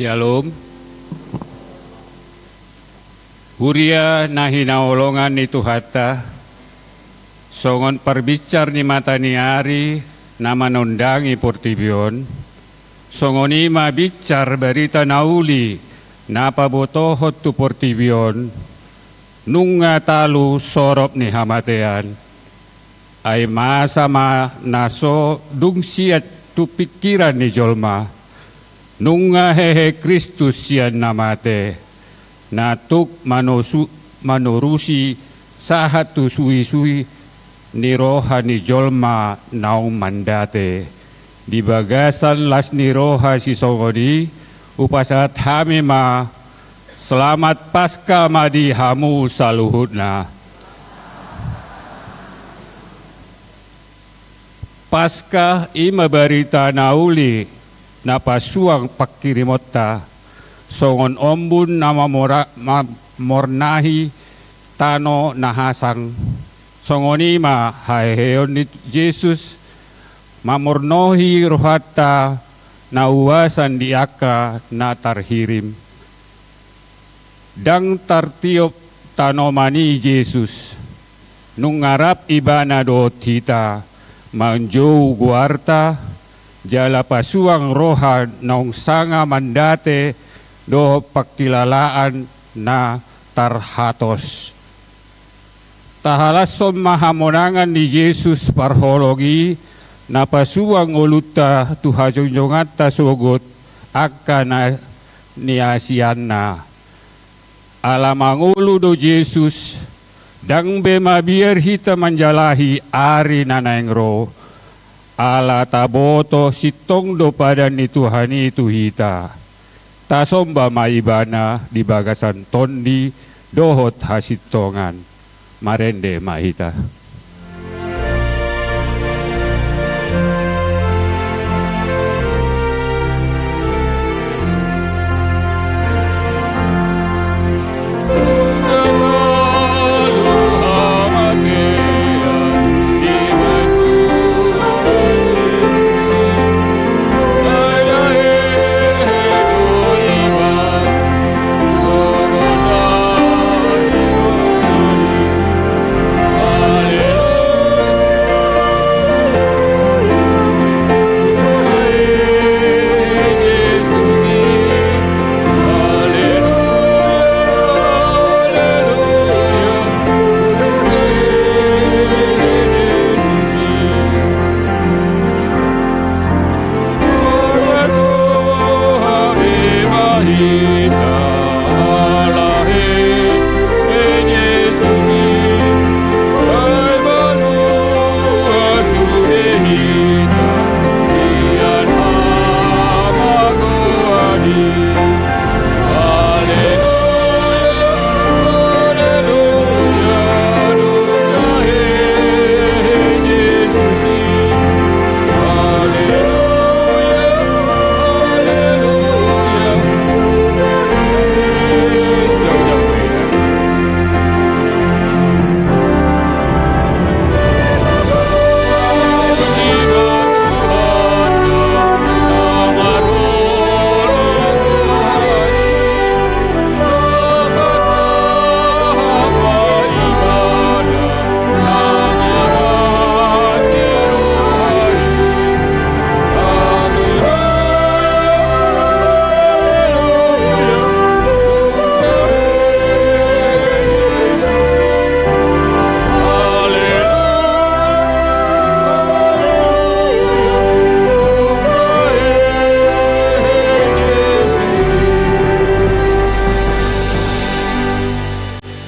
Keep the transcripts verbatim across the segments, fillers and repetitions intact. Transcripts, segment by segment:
Syalom. Huria na hinaholongan ni Tuhanta, songon parbinsar ni mata ni ari na manondangi portibi on, songon i ma binsar barita na uli na pabotohon tu portibi on, nunga talu sorop ni hamatean. Ai masa ma na so dung siat tu pingkiran ni jolma, nunga hehe Kristus sian na mate, na tuk manosu-, manorusi sahat tu suhi-suhi ni roha ni jolma naung mandate. Di bagasan las ni roha sisongon i, hupasahat hami ma, Selamat Paskah ma di hamu saluhutna. Paskah i ma barita na uli na pasuang pangkirimonta, songon ombun na mamora-, mamornahi tano na hasang. Songon i ma haheheon ni Jesus mamornahi rohanta na huasan di angka na tarhirim. Ndang tartiop tanoman i Jesus, nunga rap Ibana dohot hita manjou goarta, jala pasuang roha naung sanga mandate dohot pangkilalaan na tarhatos. Tahalashon ma hamonangan ni Jesus parholong i, na pasuang ngolunta tu hajongjonganta sogot angka na niasianna. Ala mangolu do Jesus, ndang be mabiar hita manjalahi ari na naeng ro, ala taboto sintong do padan ni Tuhan i tu hita. Tasomba ma Ibana di bagasan tondi dohot hasintongan. Marende ma hita.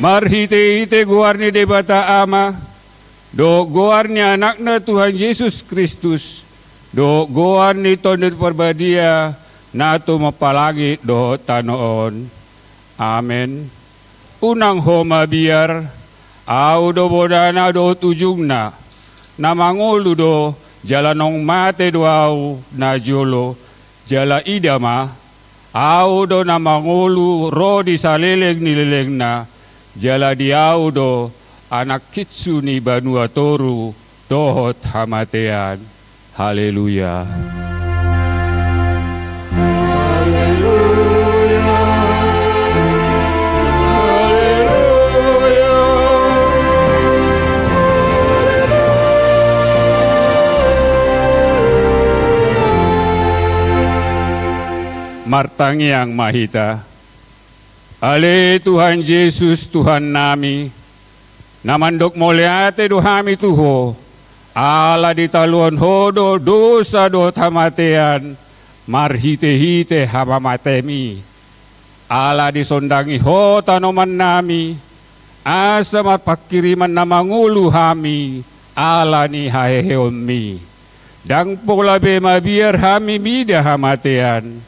Marhitehite goar ni Debata Ama, dohot goar ni Anakna Tuhan Jesus Kristus, dohot goar ni Tondi Parbadia, na tumompa langit dohot tano on. Amen. Unang ho mabiar, Ahu do bodana dohot ujungna, na mangolu do, jala naung mate do Ahu najolo, jala ida ma, Ahu do na mangolu ro di saleleng ni lelengna, jala di Ahu do anakkitsu ni banua toru dohot hamatean. Haleluya. Martangiang ma hita. Ale Tuhan Jesus, Tuhannami, na mandok mauliate do hami tu Ho, ala ditaluhon Ho do dosa dohot hamatean marhitehite hamamatemi. Ala disondangi Ho tanomannami, asa marpanghirimon na mangolu hami ala ni haheheonmi. Ndang pola be mabiar hami mida hamatean,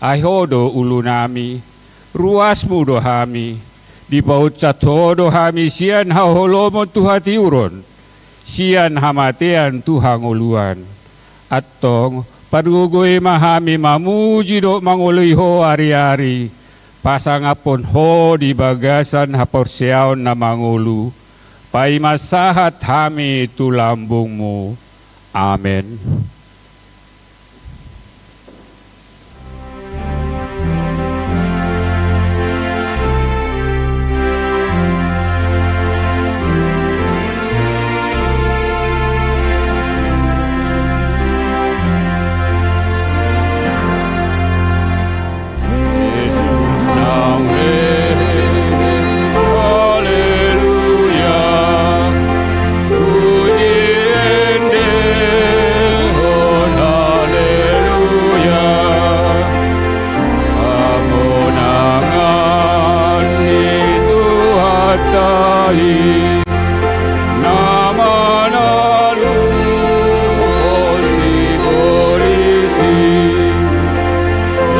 ai Ho do ulunami. Ruasmu do hami, dipaunsat Ho do hami sian haholomon tu hatiuron, sian hamatean tu hangoluan. Antong, pargogoi ma hami mamuji dohot mangoloi Ho ariari, pasangaphon Ho di bagasan haporseaon na mangolu, paima sahat hami tu lambungmu. Amen.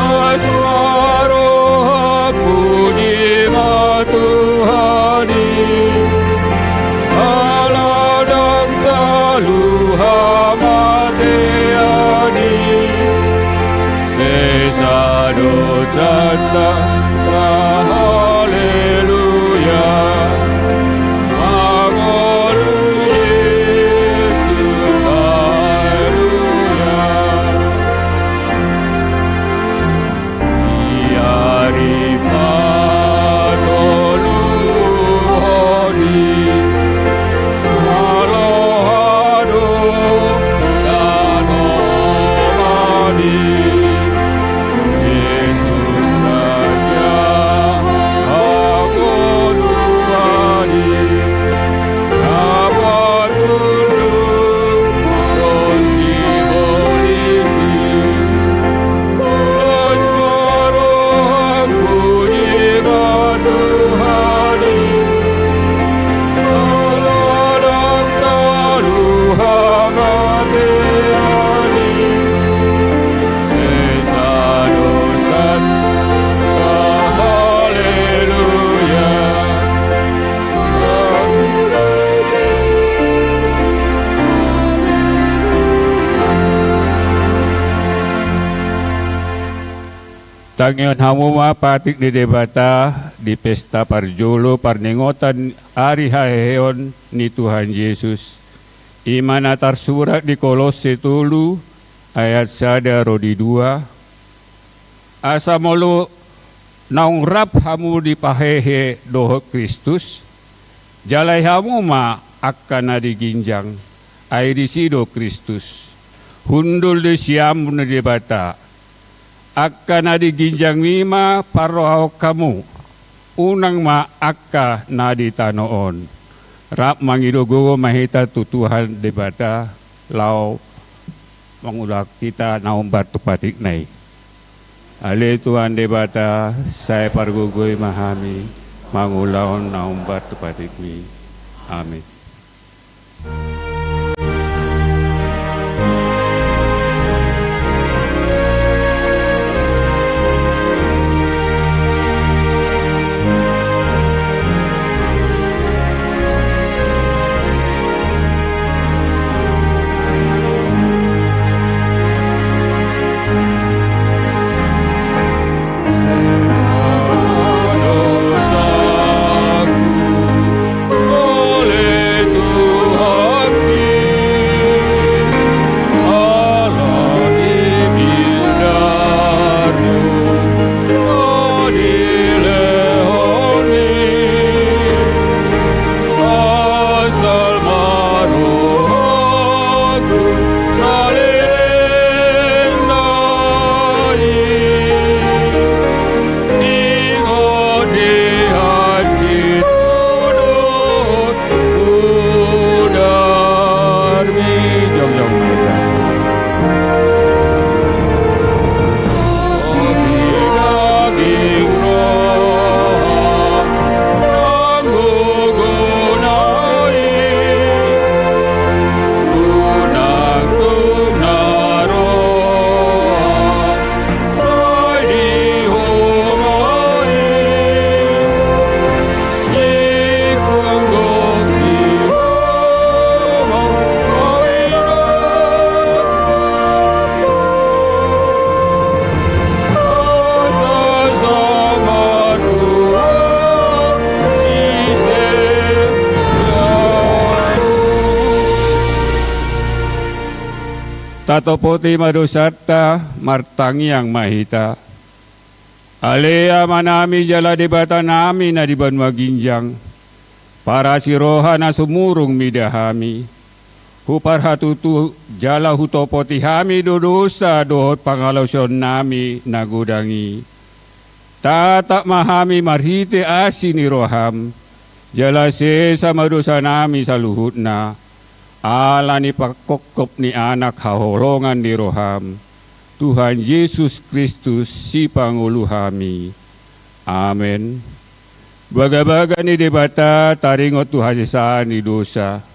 Las ma roham, puji ma Tuhan i, ala ndang talu hamatean i, sesa dosanta. Haleluya. Mangolu Jesus, haleluya. Di ari patoluhon i, na roha do tanoman i, Jesus Raja hangoluan i. Tangihon hamu ma patik ni Debata di pesta parjolo parningotan ari haheheon ni Tuhan Jesus. I ma na tarsurat di Kolosse tolu ayat sada ro di dua. Asa molo naung rap hamu dipahehe dohot Kristus, jala i hamu ma angka na di ginjang, ai disi do Kristus. Hundul do siamun ni Debata. Angka na di ginjang i ma parrohahon hamu, unang ma angka na di tano on. Rap mangido gogo ma hita tu Tuhan Debata, laho mangulahon hita na hombar tu patikna i. Ale Tuhan Debata, sai pargogoi ma hami mangulahon na hombar tu patikmi. Amin. Atopoti ma dosanta, martangiang ma hita. Ale Amanami jala Debatanami na di banua ginjang, parasi roha na sumurung mida hami. Huparhatutu jala hutopoti hami do dosa dohot pangalaosionnami na godang i. Tatap ma hami marhite asi ni roham, jala sesa ma dosanami saluhutna, ala ni pangkophop ni Anak haholongan ni roham, Tuhan Jesus Kristus Sipangolu hami. Amen. Bagabaga ni Debata taringot tu hasesaan ni dosa.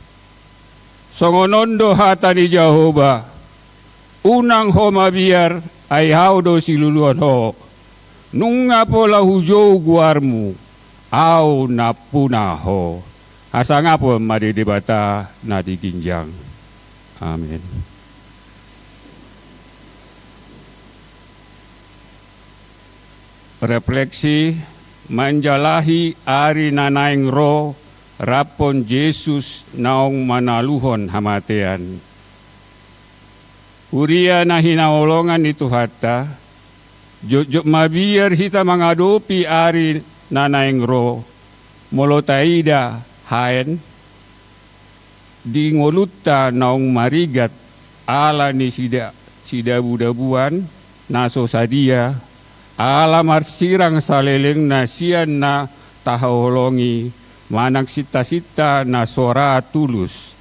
Songon on do hata ni Jahowa: Unang ho mabiar, ai Ahu do siluluan ho. Nunga pola hujou goarmu, Ahu nampuna ho. Hasangapon ma di Debata na di ginjang. Amen. Refleksi: manjalahi ari na naeng ro raphon Jesus naung manaluhon hamatean. Huria na hinaholongan ni Tuhanta, jotjot mabiar hita mangadopi ari na naeng ro, molo taida haen di ngolunta naung marigat ala ni sida-, sidabudabuan na so sadia, ala marsirang salelengna sian na tahaholongi, manang sintasinta na so ra tulus.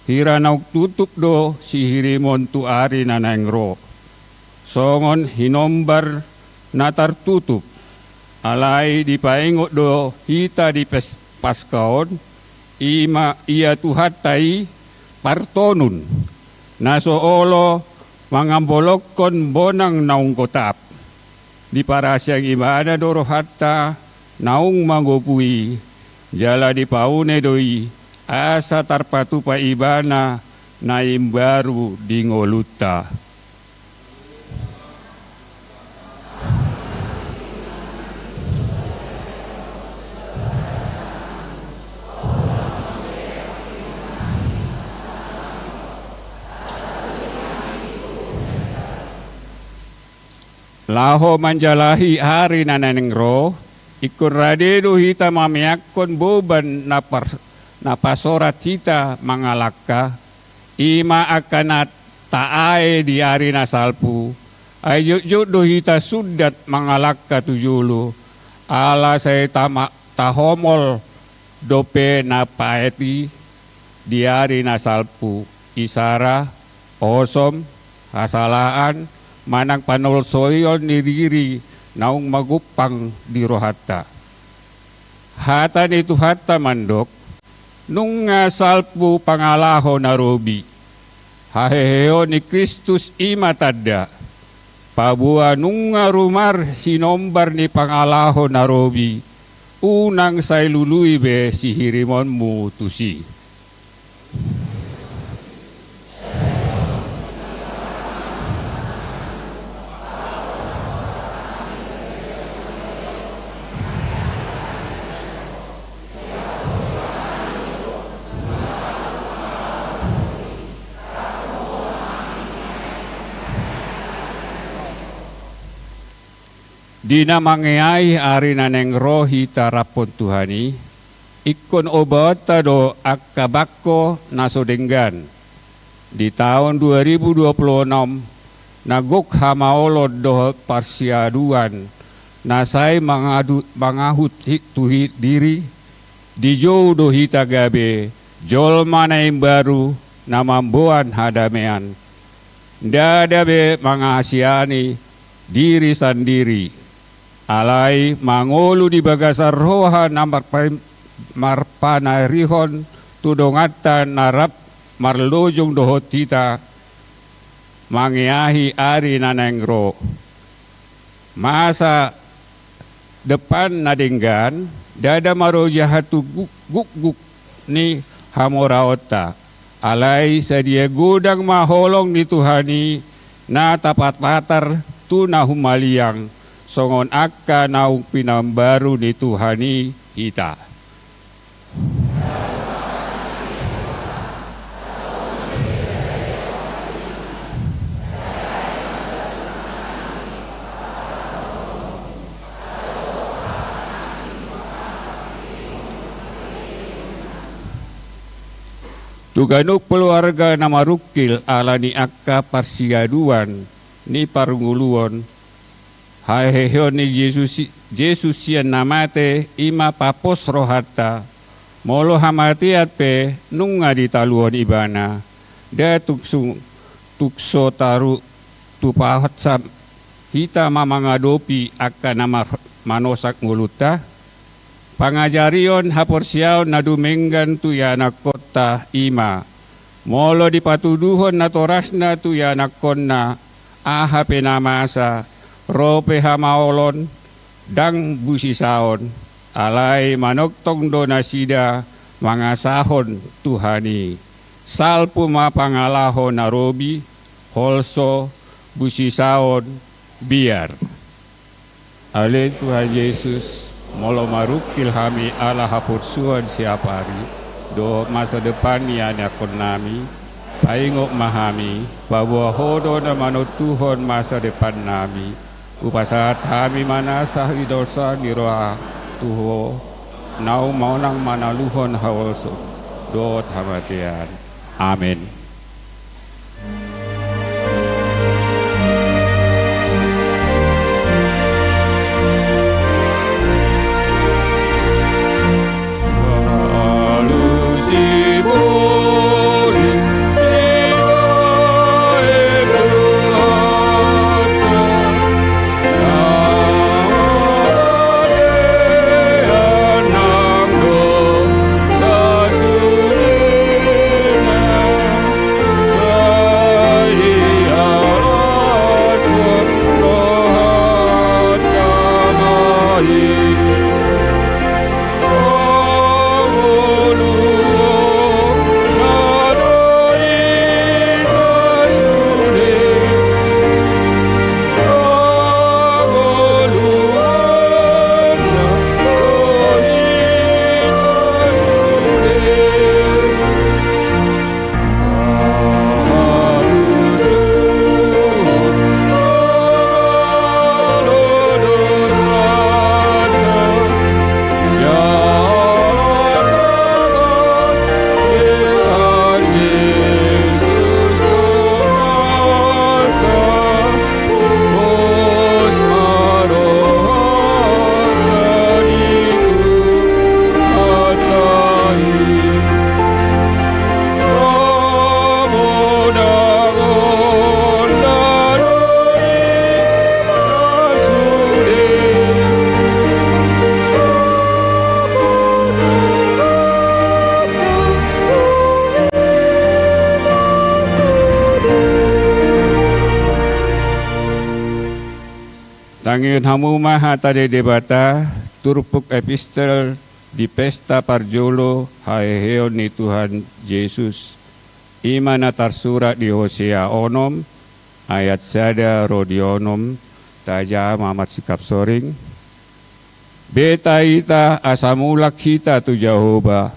Hira naung tutup do sihirimon tu ari na naeng ro, songon hinombar na tartutup. Alai dipaingot do hita di pes-, Paska on, i ma ia Tuhanta i partonun, na so olo mangambolongkon bonang naung gotap. Diparasiang Ibana do rohanta naung mangopu i, jala dipaune do i, asa tarpatupa Ibana na imbaru di ngolunta. Laho manjalahi ari na naeng ro, ingkon rade do hita mameakkon boban na par-, na pasorat hita mangalangka, i ma angka na taae di ari na salpu, ai jotjot do hita sundat mangalangka tu jolo, ala sai tama-, tahomol dope na paet i di ari na salpu, isara, osom, hasalaan, manang panolsoion ni diri naung magumpang di rohanta. Hata ni Tuhanta mandok: Nunga salpu pangalaho na robi. Haheheon ni Kristus i ma tanda. Paboa nunga rumar hinombar ni pangalaho na robi, unang sai lului be sihirimonmu tusi. Di na mangeahi ari na naeng ro hita raphon Tuhan i, ingkon obaonta do angka bangko na so denggan. Di taon dua ribu dua puluh enam, na gok hamaolon dohot parsiaduan na sai mangadu-, mangahut hi-, tu hi-, diri, dijou do hita gabe jolma na imbaru na mamboan hadamean. Ndada be mangasiani diri sandiri. Alai mangolu di bagasan roha na marpa-, marpanarihon tu donganta na rap marlojong dohot hita mangeahi ari na naeng ro. Masa depan na denggan, ndada marojahan tu gu-, gukguk ni hamoraonta. Alai sadia godang ma holong ni Tuhan i na tapatar-patar tu na humaliang, songon angka naung pinambaru ni Tuhan i hita. Tu ganup keluarga na marungkil ala ni angka parsiaduan ni parngoluon, haheheon ni Jesus, Jesus sian na mate, i ma papos rohanta. Molo hamatean pe nunga ditaluhon ibana, nda tung so, tung so taru tu pahotsam hita ma mangadopi angka na mar-, manosak ngolunta? Pangajarion haporseaon na dumenggan tu ianakkonta i ma, molo dipatuduhon natorasna tu ianakkonna aha pe na masa, ro pe hamaolon, ndang busisaon, alai manongtong do nasida mangasahon Tuhan i. Salpu ma pangalaho na robi, holso, busisaon, biar. Ale Tuhan Jesus, molo marungkil hami ala haporsuan siapari dohot masa depan ni ianakkonnami, paingot ma hami, paboa Ho do na manontuhon masa depannami. Hupasahat hami ma nasa di dosa ni roha tu Ho, naung unang manaluhon haholsom dohot hamatean. Amen. Tangihon hamu ma hata ni Debata, turpuk epistel di pesta parjolo haheheon ni Tuhan Jesus. I ma na tarsurat di Hosea onom, ayat sada ro di onom, tajaha ma mansai kapsoring. Beta hita asa mulak hita tu Jahowa,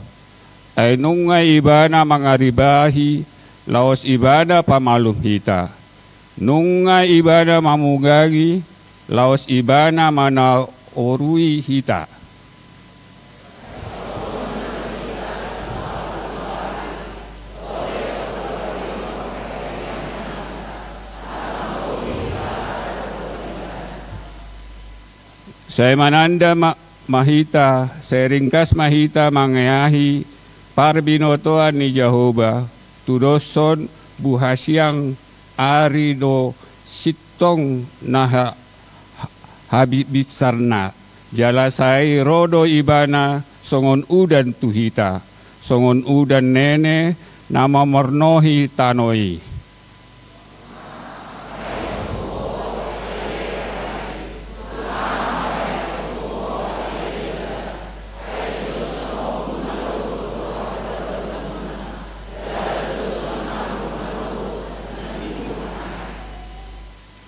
ai nunga Ibana mangaribahi, laos Ibana pamalum hita. Nunga Ibana mamugangi, laos Ibana manaorui hita. Sai mananda ma, ma hita, sai ringgas ma hita mangeahi parbinotoan ni Jahowa, tudoshon buhasiang ari do sintong na ha-, ha-, habibinsarna, jala sai ro do Ibana songon udan tu hita, songon udan nene na mamornohi tano i.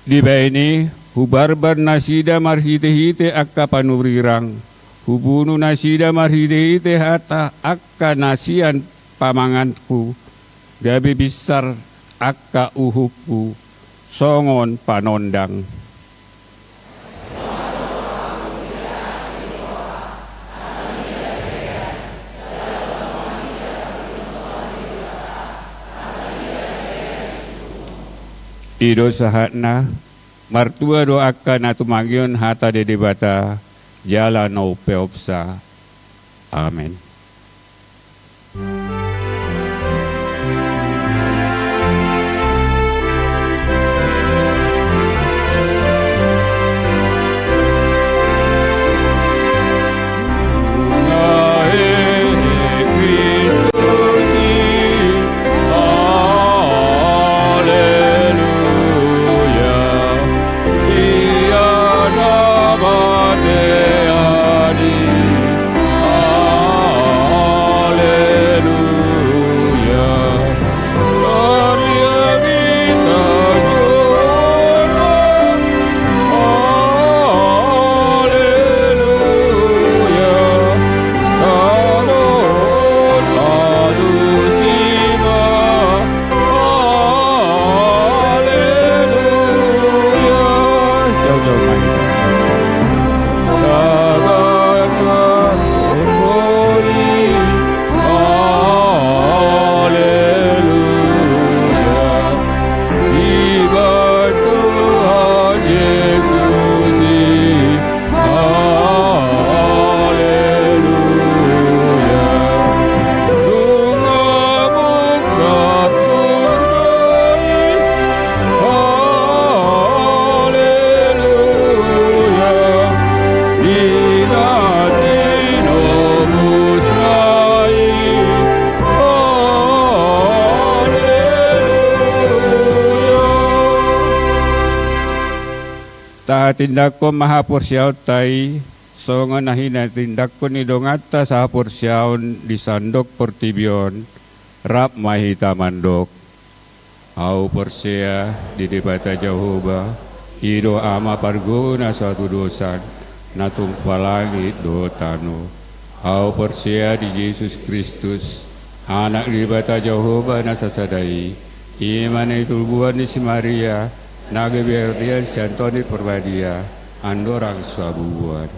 Dibahen i, hubarbar nasida marhitehite angka panurirang, hubunu nasida marhitehite hata angka na sian pamanganku, gabe binsar angka uhumhu songon panondang. I do sahatna. Martua do angka na tumangihon hata ni Debata jala na umpeopsa. Amen. Tahatindangkon ma haporseaonta i, songon na hinatindangkon ni donganta sahaporseaon di sandok portibi on. Rap ma hita mandok. Ahu porsea di Debata Jahowa, i do Ama pargogo na so hatudosan, na tumpa langit dohot tano. Ahu porsea di Jesus Kristus, Anak ni Debata Jahowa na sasada i, i ma na hitubuan ni si Maria, na gabe hurian sian Tondi Parbadia, andorang so habubuhan.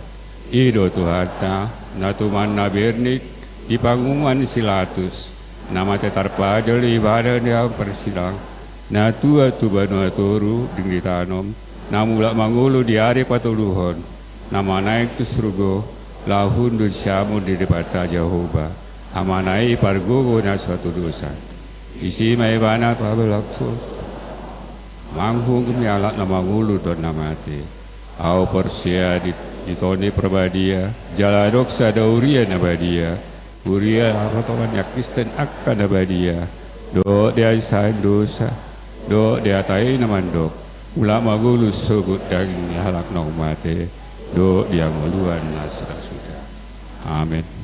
I do Tuhanta, na tuman na bernit di pangunjunan ni si Latus, na mate tarpajal di ibana di awan parsilang, na tuat tu banua toru dung ditanom, na mulak mangolu di ari patoluhon, na manaek tu surgo, laho hundul siamun ni Debata Jahowa, Amana i pargogo na so hatudosan. Disi ma ibana pabalak tu manghugum halak na mangolu dohot na mate. Ahu porsea di, di Tondi Parbadia, jala adong sada huria na badia, huria hapotongan ni angka Kristen angka na badia, dohot di hahisahan dosa, dohot di hata i na mandok, mulak mangolu sogot daging ni halak naung mate, dohot di hangoluan na suda-suda. Amen.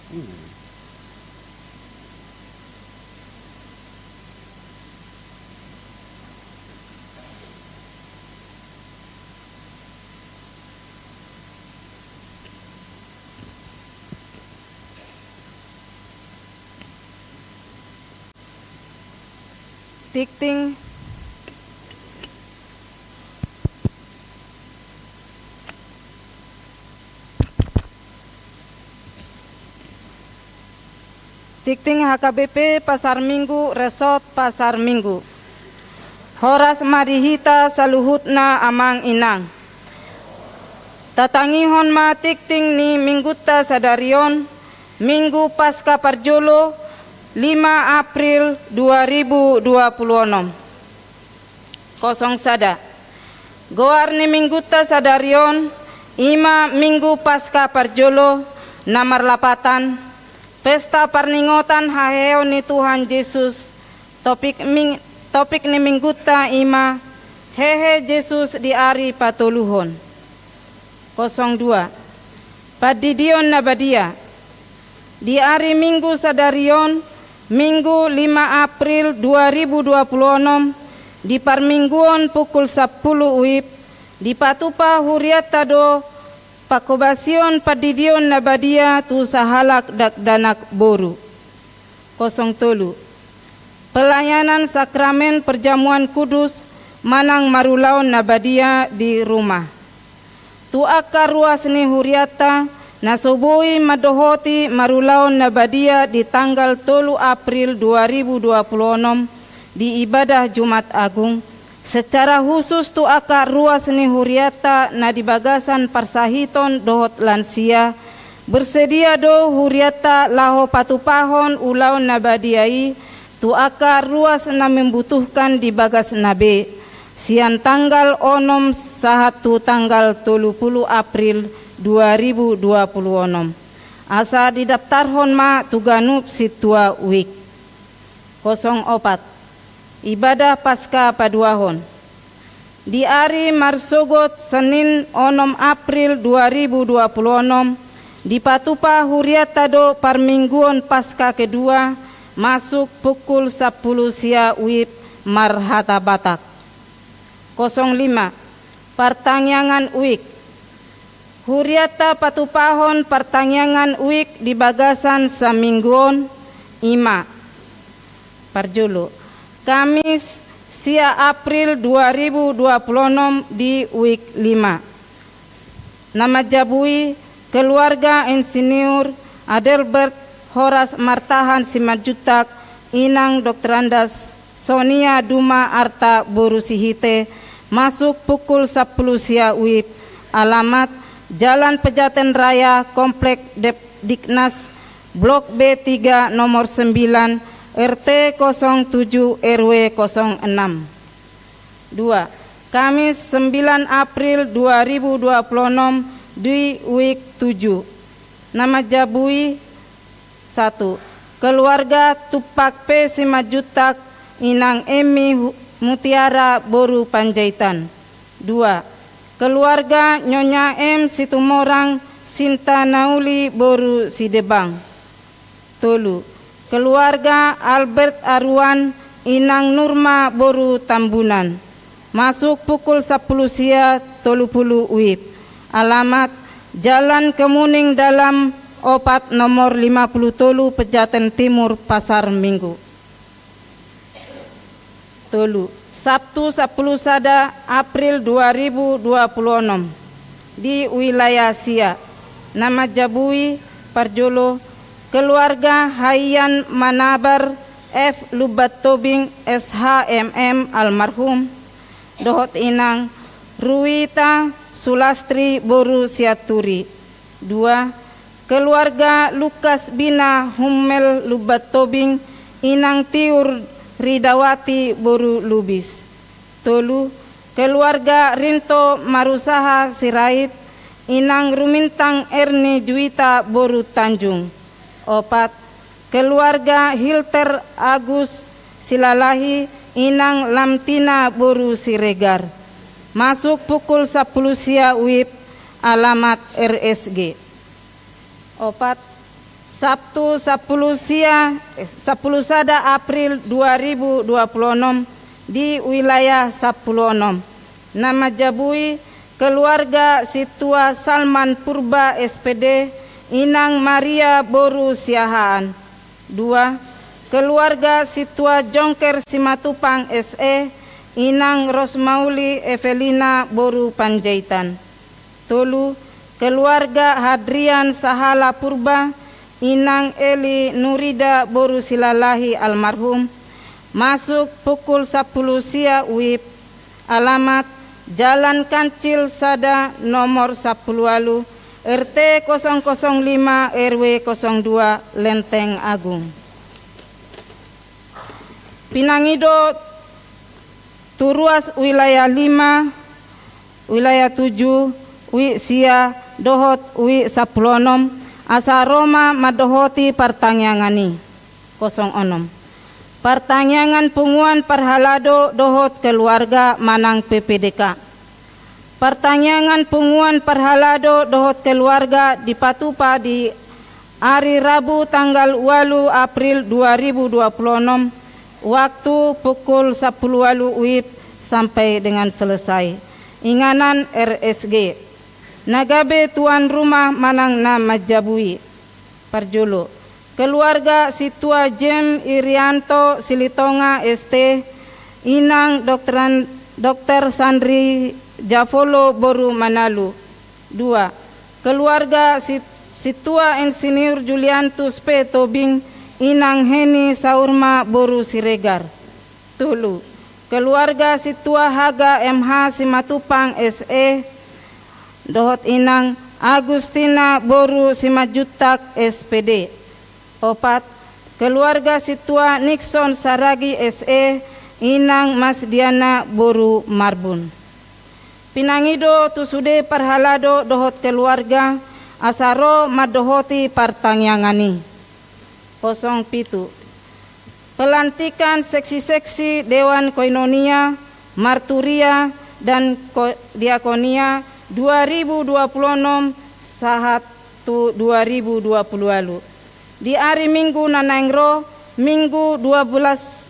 Tingting. Tingting H K B P Pasar Minggu, Resort Pasar Minggu. Horas ma di hita saluhutna amang inang. Tatangihon ma tingting ni minggunta sadari on, Minggu Paska parjolo, lima April dua ribu dua puluh onom. Kosong sada. Goar ni minggunta sadari on, i ma Minggu Paska parjolo, na marlapatan, Pesta parningotan haheheon ni Tuhan Jesus, topik ming-, topik ni minggunta i ma, hehe Jesus di ari patoluhon. Kosong dua. Pandidion na badia. Di ari Minggu sadari on, Minggu lima April dua ribu dua puluh onom, di parmingguon pukul sampulu uip, dipatupa hurianta do panghobasion pandidion na badia tu sahalak dakdanak boru. Kosong tolu. Pelayanan sakramen perjamuan kudus manang marulaon na badia di rumah. Tu angka ruas ni hurianta, na so boi mandohoti marulaon na badia di tanggal tolu April dua ribu dua puluh onom di ibadah Jumat Agung, secara khusus tu angka ruas ni hurianta na di bagasan parsahiton dohot lansia, bersedia do hurianta laho patupahon ulaon na badia i tu angka ruas na membutuhkan di bagasna be, sian tanggal onom sahat tu tanggal tolu pulu April dua ribu dua puluh onom. Asa didaptarhon ma tu ganup sintua uik. Kosong opat. Ibadah Paska paduahon. Di ari marsogot Senin onom April dua ribu dua puluh onom, dipatupa hurianta do parmingguon Paska kedua, masuk pukul sampulu sia uip marhata Batak. Kosong lima. Partangiangan uik. Hurianta patupahon partangiangan uik di bagasan saminggu on, i ma. Parjolo, Kamis sia April dua ribu dua puluh onom di uik lima. Na manjabui, keluarga Insinyur Adelbert Horas Martahan Simanjuntak, Inang Doktoranda Sonia Duma Arta boru Sihite, masuk pukul sampulu sia uip, alamat Jalan Pejaten Raya, Komplek Dep-, Diknas, Blok B tiga, nomor sembilan, R T kosong tujuh, R W kosong enam. Dua, Kamis sembilan April dua ribu dua puluh onom di uik tujuh. Na manjabui, satu, keluarga Tumpak P Simanjuntak, Inang Emi Hu-, Mutiara boru Panjaitan. Dua, keluarga Nyonya M Situmorang, Sinta Nauli boru Sidebang. Tolu, keluarga Albert Aruan, Inang Nurma boru Tambunan. Masuk pukul sampulu sia tolu pulu uip. Alamat Jalan Kemuning Dalam opat, nomor lima pulu tolu, Pejaten Timur, Pasar Minggu. Tolu, Sabtu sampulu sada April dua ribu dua puluh onom, di wilayah sia. Na manjabui, parjolo, keluarga Haian Manabar F Lumban Tobing S H M M almarhum, dohot Inang Ruita Sulastri boru Sianturi. Dua, keluarga Lukas Bina Hummel Lumban Tobing, Inang Tiur Ridawati boru Lubis. Tolu, keluarga Rinto Marusaha Sirait, Inang Rumintang Erni Juita boru Tanjung. Opat, keluarga Hilter Agus Silalahi, Inang Lamtina boru Siregar. Masuk pukul sampulu sia uip, alamat R S G. Opat, Sabtu sampulu sia, eh, sampulu sada April dua ribu dua puluh enam di wilayah sampulu onom. Na manjabui keluarga Sintua Salman Purba S P D, Inang Maria boru Siahaan. Dua, keluarga Sintua Jongker Simatupang S E, Inang Rosmauli Evelina boru Panjaitan. Tolu, keluarga Hadrian Sahala Purba, Inang Eli Nurida boru Silalahi almarhum, masuk pukul sampulu sia WIB, alamat Jalan Kancil sada, nomor sampulu ualu, R T kosong kosong lima, R W kosong dua, Lenteng Agung. Pinangido tu ruas wilayah lima, wilayah tujuh, WIB sia dohot WIB sampulu onom, asa ro ma mandohoti partangiangan i. Kosong onom. Partangiangan punguan parhalado dohot keluarga manang P P D K. Partangiangan punguan parhalado dohot keluarga dipatupa di ari Rabu tanggal ualu April dua ribu dua puluh onom, waktu pukul sampulu ualu WIB sampai dengan selesai. Inganan R S G. Na gabe tuan rumah manang na manjabui. Parjolo. Keluarga Sintua Jem Irianto Silitonga S T, Inang Dokteran-, Dokter Sandri Javolo boru Manalu. Dua. Keluarga Si-, Sintua Insinyur Juliantus P Tobing, Inang Heni Saurma boru Siregar. Tolu. Keluarga Sintua Haga M H Simatupang S E dohot Inang Agustina boru Simanjuntak S P D. Opat. Keluarga Sintua Nixon Saragi S E, Inang Masdiana boru Marbun. Pinangido tu sude parhalado dohot keluarga, asa ro mandohoti partangiangan i. Kosong pitu. Pelantikan seksi-seksi Dewan Koinonia, Marturia, dan Ko-, Diakonia dua ribu dua puluh enam sahat tu dua ribu dua puluh ualu. Di ari Minggu na naeng ro, Minggu dua belas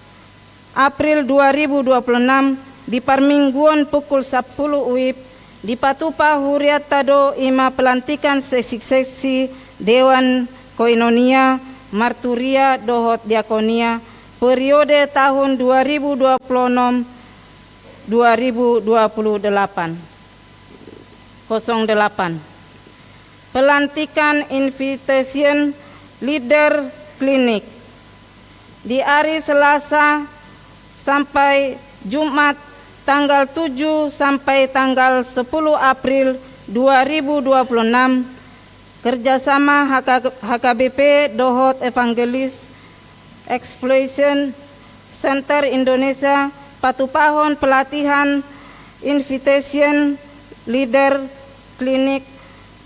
April dua ribu dua puluh enam, di parmingguon pukul sampulu WIB, dipatupa hurianta do i ma pelantikan seksi-seksi Dewan Koinonia, Marturia dohot Diakonia, periode tahun dua ribu dua puluh enam, dua ribu dua puluh delapan. Kosong delapan. Pelantikan Invitation Leader Clinic di ari Selasa sampai Jumat, tanggal tujuh sampai tanggal sepuluh April dua ribu dua puluh enam, kerjasama H K, H K B P dohot Evangelist Exploration Center Indonesia, patupahon pelatihan Invitation Leader Clinic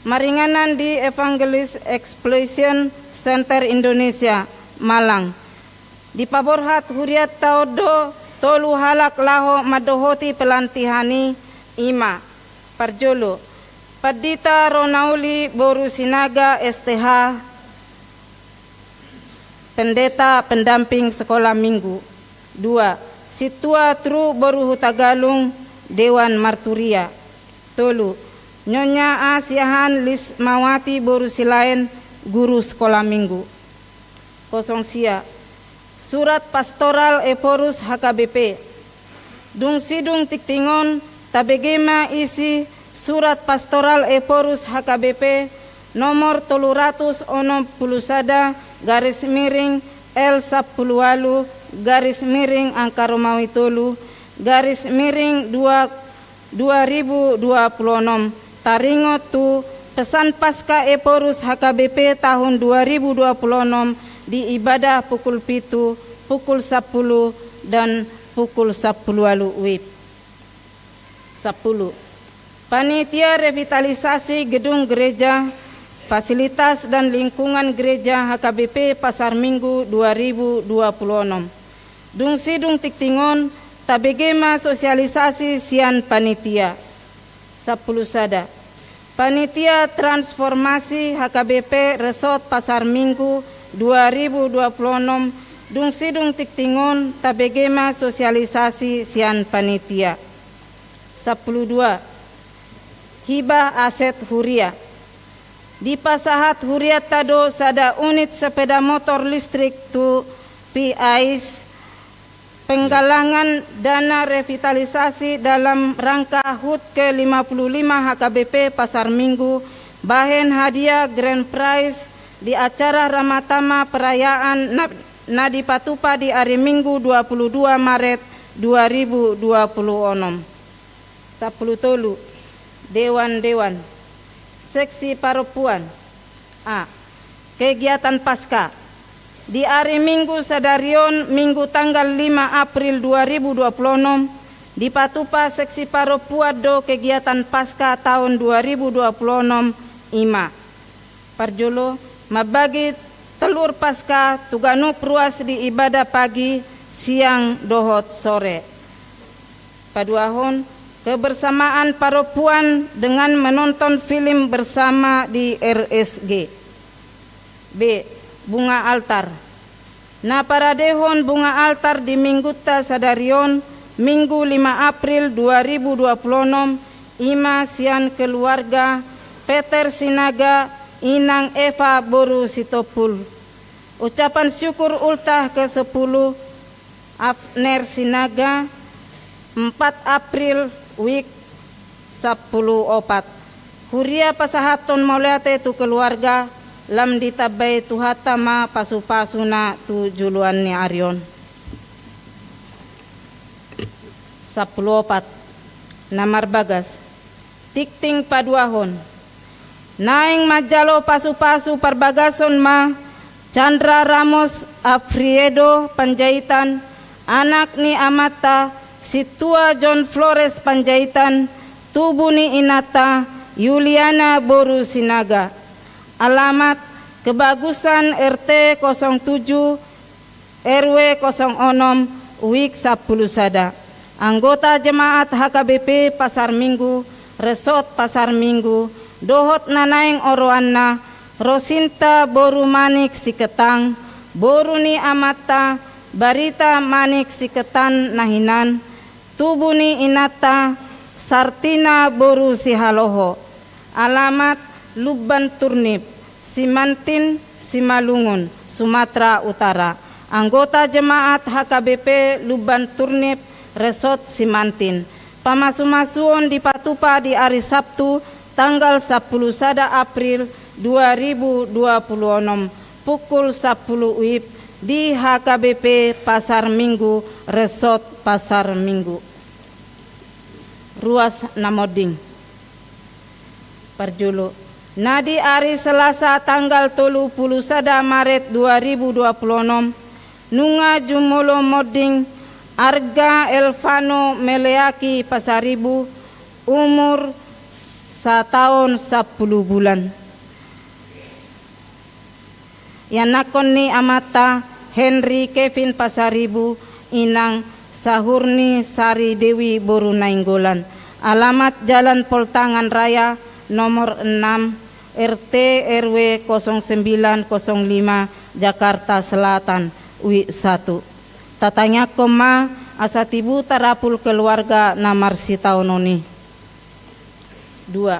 maringanan di Evangelist Exploration Center Indonesia, Malang. Dipaborhat hurianta on do tolu halak laho mandohoti pelantihan i, i ma: parjolo, Pandita Ronauli boru Sinaga S T H, Pendeta Pendamping Sekolah Minggu. Dua, Sintua Tru boru Hutagalung, Dewan Marturia. Tolu, Nyonya A Siahaan Lismawati boru Silaen, Guru Sekolah Minggu. Kosong sia. Surat Pastoral Ephorus H K B P. Dung sidung tingting on, tabege ma isi Surat Pastoral Ephorus H K B P nomor tolu ratus onom pulu sada garis miring L sampulu ualu garis miring angka Romawi tolu garis miring dua, dua ribu dua puluh onom, taringot tu Pesan Paskah Ephorus H K B P tahun dua ribu dua puluh onom di ibadah pukul pitu, pukul sampulu, dan pukul sampulu ualu WIB. Sampulu. Panitia revitalisasi gedung gereja, fasilitas dan lingkungan gereja H K B P Pasar Minggu dua ribu dua puluh onom. Dung sidung tingting on, tabege ma sosialisasi sian panitia. Sampulu sada. Panitia Transformasi H K B P Resort Pasar Minggu dua ribu dua puluh enam, dung sidung tingting on tabege ma sosialisasi sian panitia. Sampulu dua. Hibah aset huria. Dipasahat hurianta do sada unit sepeda motor listrik tu P I S, penggalangan dana revitalisasi dalam rangka hut ke lima puluh lima H K B P Pasar Minggu, bahen hadiah grand prize di acara Ramatama perayaan na, na dipatupa di ari Minggu dua puluh dua Maret dua ribu dua puluh enam. Sampulu tolu. Dewan-dewan. Seksi parompuan. A. Kegiatan Paskah. Di ari Minggu sadari on, Minggu tanggal lima April dua ribu dua puluh enam, dipatupa seksi parompuan do kegiatan Paskah taon dua ribu dua puluh enam, i ma. Parjolo, mambagi telur Paskah tu ganup ruas di ibadah pagi, siang dohot sore. Paduahon, kebersamaan parompuan dengan menonton film bersama di R S G. B. Bunga altar. Na paradehon bunga altar di Minggunta sadari on, Minggu lima April dua ribu dua puluh enam, i ma sian keluarga Peter Sinaga, Inang Eva boru Sitompul. Ucapan syukur ultah ke sepuluh, Afner Sinaga, empat April, wijk sampulu opat. Huria pasahathon mauliate tu keluarga, lam ditambai Tuhanta ma pasu-pasuna tu joloan ni ari on. Sampulu opat. Na marbagas. Tingting paduahon. Naeng manjalo pasu-pasu parbagason ma Chandra Ramos Afriedo Panjaitan, anak ni amanta Sintua John Flores Panjaitan, tubu ni inanta Yuliana boru Sinaga. Alamat: Kebagusan, R T kosong tujuh, R W kosong onom, wijk sampulu sada. Anggota jemaat H K B P Pasar Minggu, Resort Pasar Minggu, dohot na naeng oroanna: Rosinta boru Manik Siketang, boru ni amanta Barita Manik Siketang na hinan, tubu ni inanta Sartina boru Sihaloho. Alamat: Lumban Turnip, Simantin, Simalungun, Sumatera Utara. Anggota jemaat H K B P Lumban Turnip, Resort Simantin. Pamasu-masuon dipatupa di ari Sabtu, tanggal sampulu sada April dua ribu dua puluh onom, pukul sampulu wib, di H K B P Pasar Minggu, Resort Pasar Minggu. Ruas na monding. Parjolo. Na di ari Selasa tanggal tolu pulu sada Maret dua ribu dua puluh onom, nunga jumolo monding Arga Elvano Meleaki Pasaribu, umur sataon sampulu bulan. Ianakhon ni amanta Henry Kevin Pasaribu, inang Sahurni Sari Dewi boru Nainggolan. Alamat: Jalan Poltangan Raya, nomor enam, R T R W kosong sembilan kosong lima, Jakarta Selatan, wijk satu. Tatangiangkon ma asa tibu tarapul keluarga na marsitaonon i. Dua.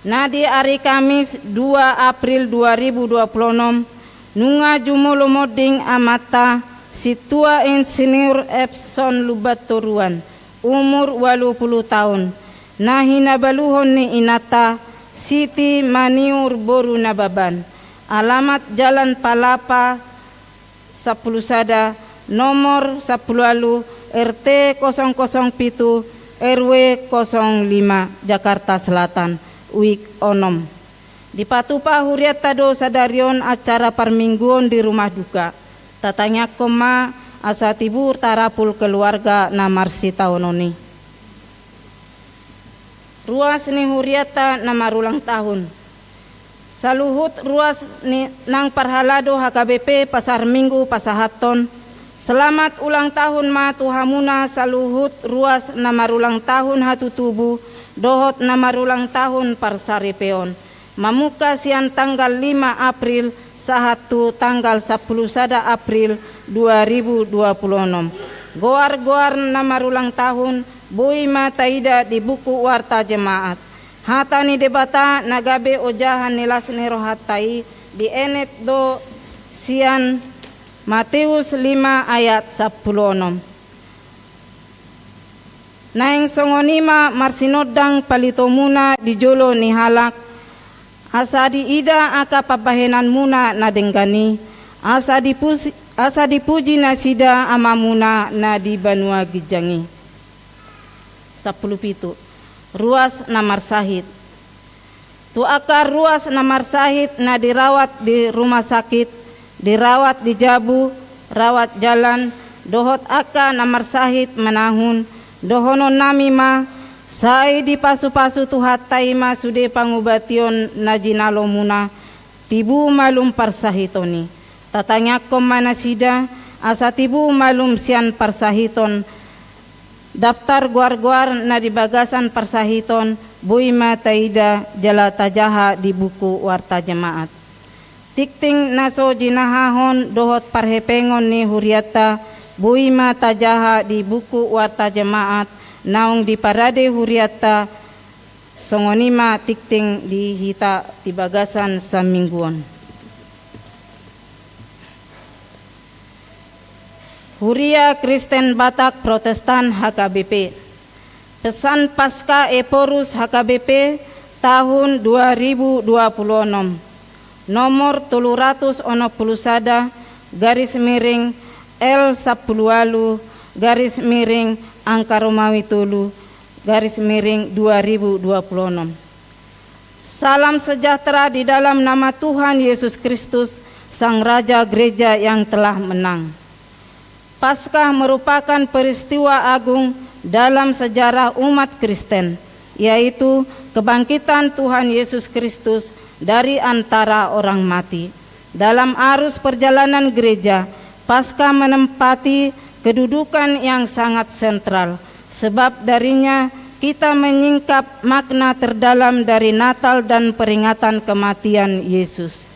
Na di ari Kamis dua April dua ribu dua puluh onom, nunga jumolo monding amanta Sintua Insinyur Epson Lumban Toruan, umur ualu pulu taon, na hinabaluhon ni inanta Siti Maniur boru Nababan. Alamat: Jalan Palapa sampulu sada, nomor sampulu ualu, R T kosong kosong pitu, R W kosong lima, Jakarta Selatan, wijk onom. Dipatupa hurianta do sadari on acara parmingguon di rumah duka. Tatangiangkon ma asa tibu tarapul keluarga na marsitaonon i. Ruas ni hurianta na marulang tahun. Saluhut ruas ni nang parhalado H K B P Pasar Minggu pasahathon, selamat ulang tahun ma tu hamuna saluhut ruas na marulang tahun hatutubu, dohot na marulang tahun parsaripeon, mamungka sian tanggal lima April sahat tu tanggal sampulu sada April dua ribu dua puluh onom. Goar-goar na marulang tahun boi ma taida di buku Warta Jemaat. Hata ni Debata na gabe ojahan ni las ni rohanta i dienet do sian Mateus lima ayat sampulu onom. Naeng songon i ma marsinondang palitomuna di jolo ni halak, asa diida angka pambahenanmuna na denggan i, asa dipuji, asa dipuji nasida Amamuna na di banua ginjang i. Sampulu pitu. Ruas na marsahit. Tu angka ruas na marsahit na dirawat di rumah sakit, dirawat di jabu, rawat jalan, dohot angka na marsahit manahun, dohononnami ma, sai dipasu-pasu Tuhanta i ma sude pangubation na jinalomuna, tibu malum parsahiton i. Tatangiangkon ma nasida, asa tibu malum sian parsahiton. Daftar goar-goar na di bagasan parsahiton boi ma taida jala tajaha di buku Warta Jemaat. Tingting na so jinahahon dohot parhepengon ni hurianta boi ma tajaha di buku Warta Jemaat naung diparade hurianta. Songon i ma tingting di hita di bagasan saminggu on. Huria Kristen Batak Protestan H K B P. Pesan Paskah Ephorus H K B P tahun dua ribu dua puluh enam, nomor tolu ratus onom puluh sada, garis miring, L sampulu ualu, garis miring, angka Romawi tolu, garis miring, dua ribu dua puluh enam. Salam sejahtera di dalam nama Tuhan Yesus Kristus, Sang Raja Gereja yang telah menang. Paskah merupakan peristiwa agung dalam sejarah umat Kristen, yaitu kebangkitan Tuhan Yesus Kristus dari antara orang mati. Dalam arus perjalanan gereja, Paskah menempati kedudukan yang sangat sentral, sebab darinya kita menyingkap makna terdalam dari Natal dan peringatan kematian Yesus.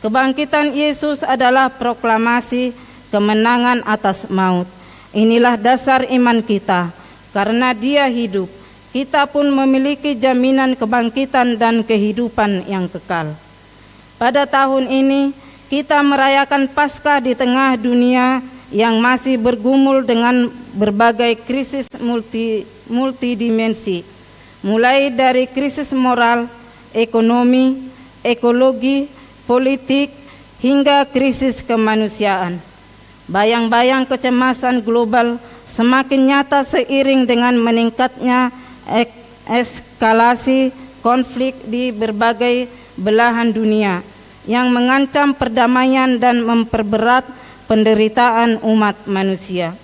Kebangkitan Yesus adalah proklamasi kemenangan atas maut. Inilah dasar iman kita. Karena Dia hidup, kita pun memiliki jaminan kebangkitan dan kehidupan yang kekal. Pada tahun ini, kita merayakan Paskah di tengah dunia yang masih bergumul dengan berbagai krisis multi-, multidimensi, mulai dari krisis moral, ekonomi, ekologi, politik, hingga krisis kemanusiaan. Bayang-bayang kecemasan global semakin nyata seiring dengan meningkatnya ek-, eskalasi konflik di berbagai belahan dunia yang mengancam perdamaian dan memperberat penderitaan umat manusia.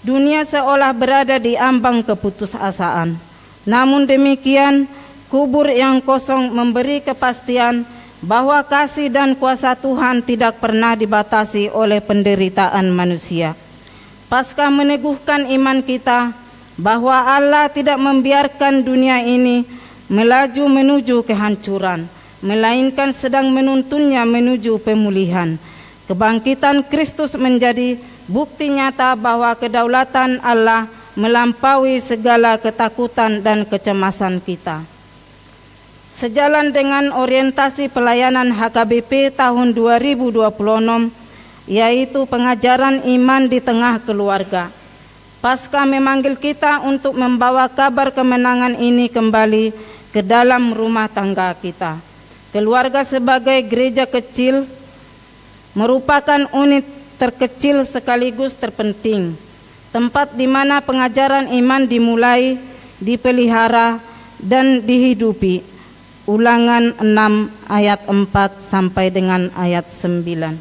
Dunia seolah berada di ambang keputusasaan. Namun demikian, kubur yang kosong memberi kepastian bahwa kasih dan kuasa Tuhan tidak pernah dibatasi oleh penderitaan manusia. Paskah meneguhkan iman kita bahwa Allah tidak membiarkan dunia ini melaju menuju kehancuran, melainkan sedang menuntunnya menuju pemulihan. Kebangkitan Kristus menjadi bukti nyata bahwa kedaulatan Allah melampaui segala ketakutan dan kecemasan kita. Sejalan dengan orientasi pelayanan H K B P tahun dua ribu dua puluh enam, yaitu pengajaran iman di tengah keluarga, Paskah memanggil kita untuk membawa kabar kemenangan ini kembali ke dalam rumah tangga kita. Keluarga sebagai gereja kecil merupakan unit terkecil sekaligus terpenting, tempat di mana pengajaran iman dimulai, dipelihara, dan dihidupi. Ulangan enam ayat empat sampai dengan ayat sembilan.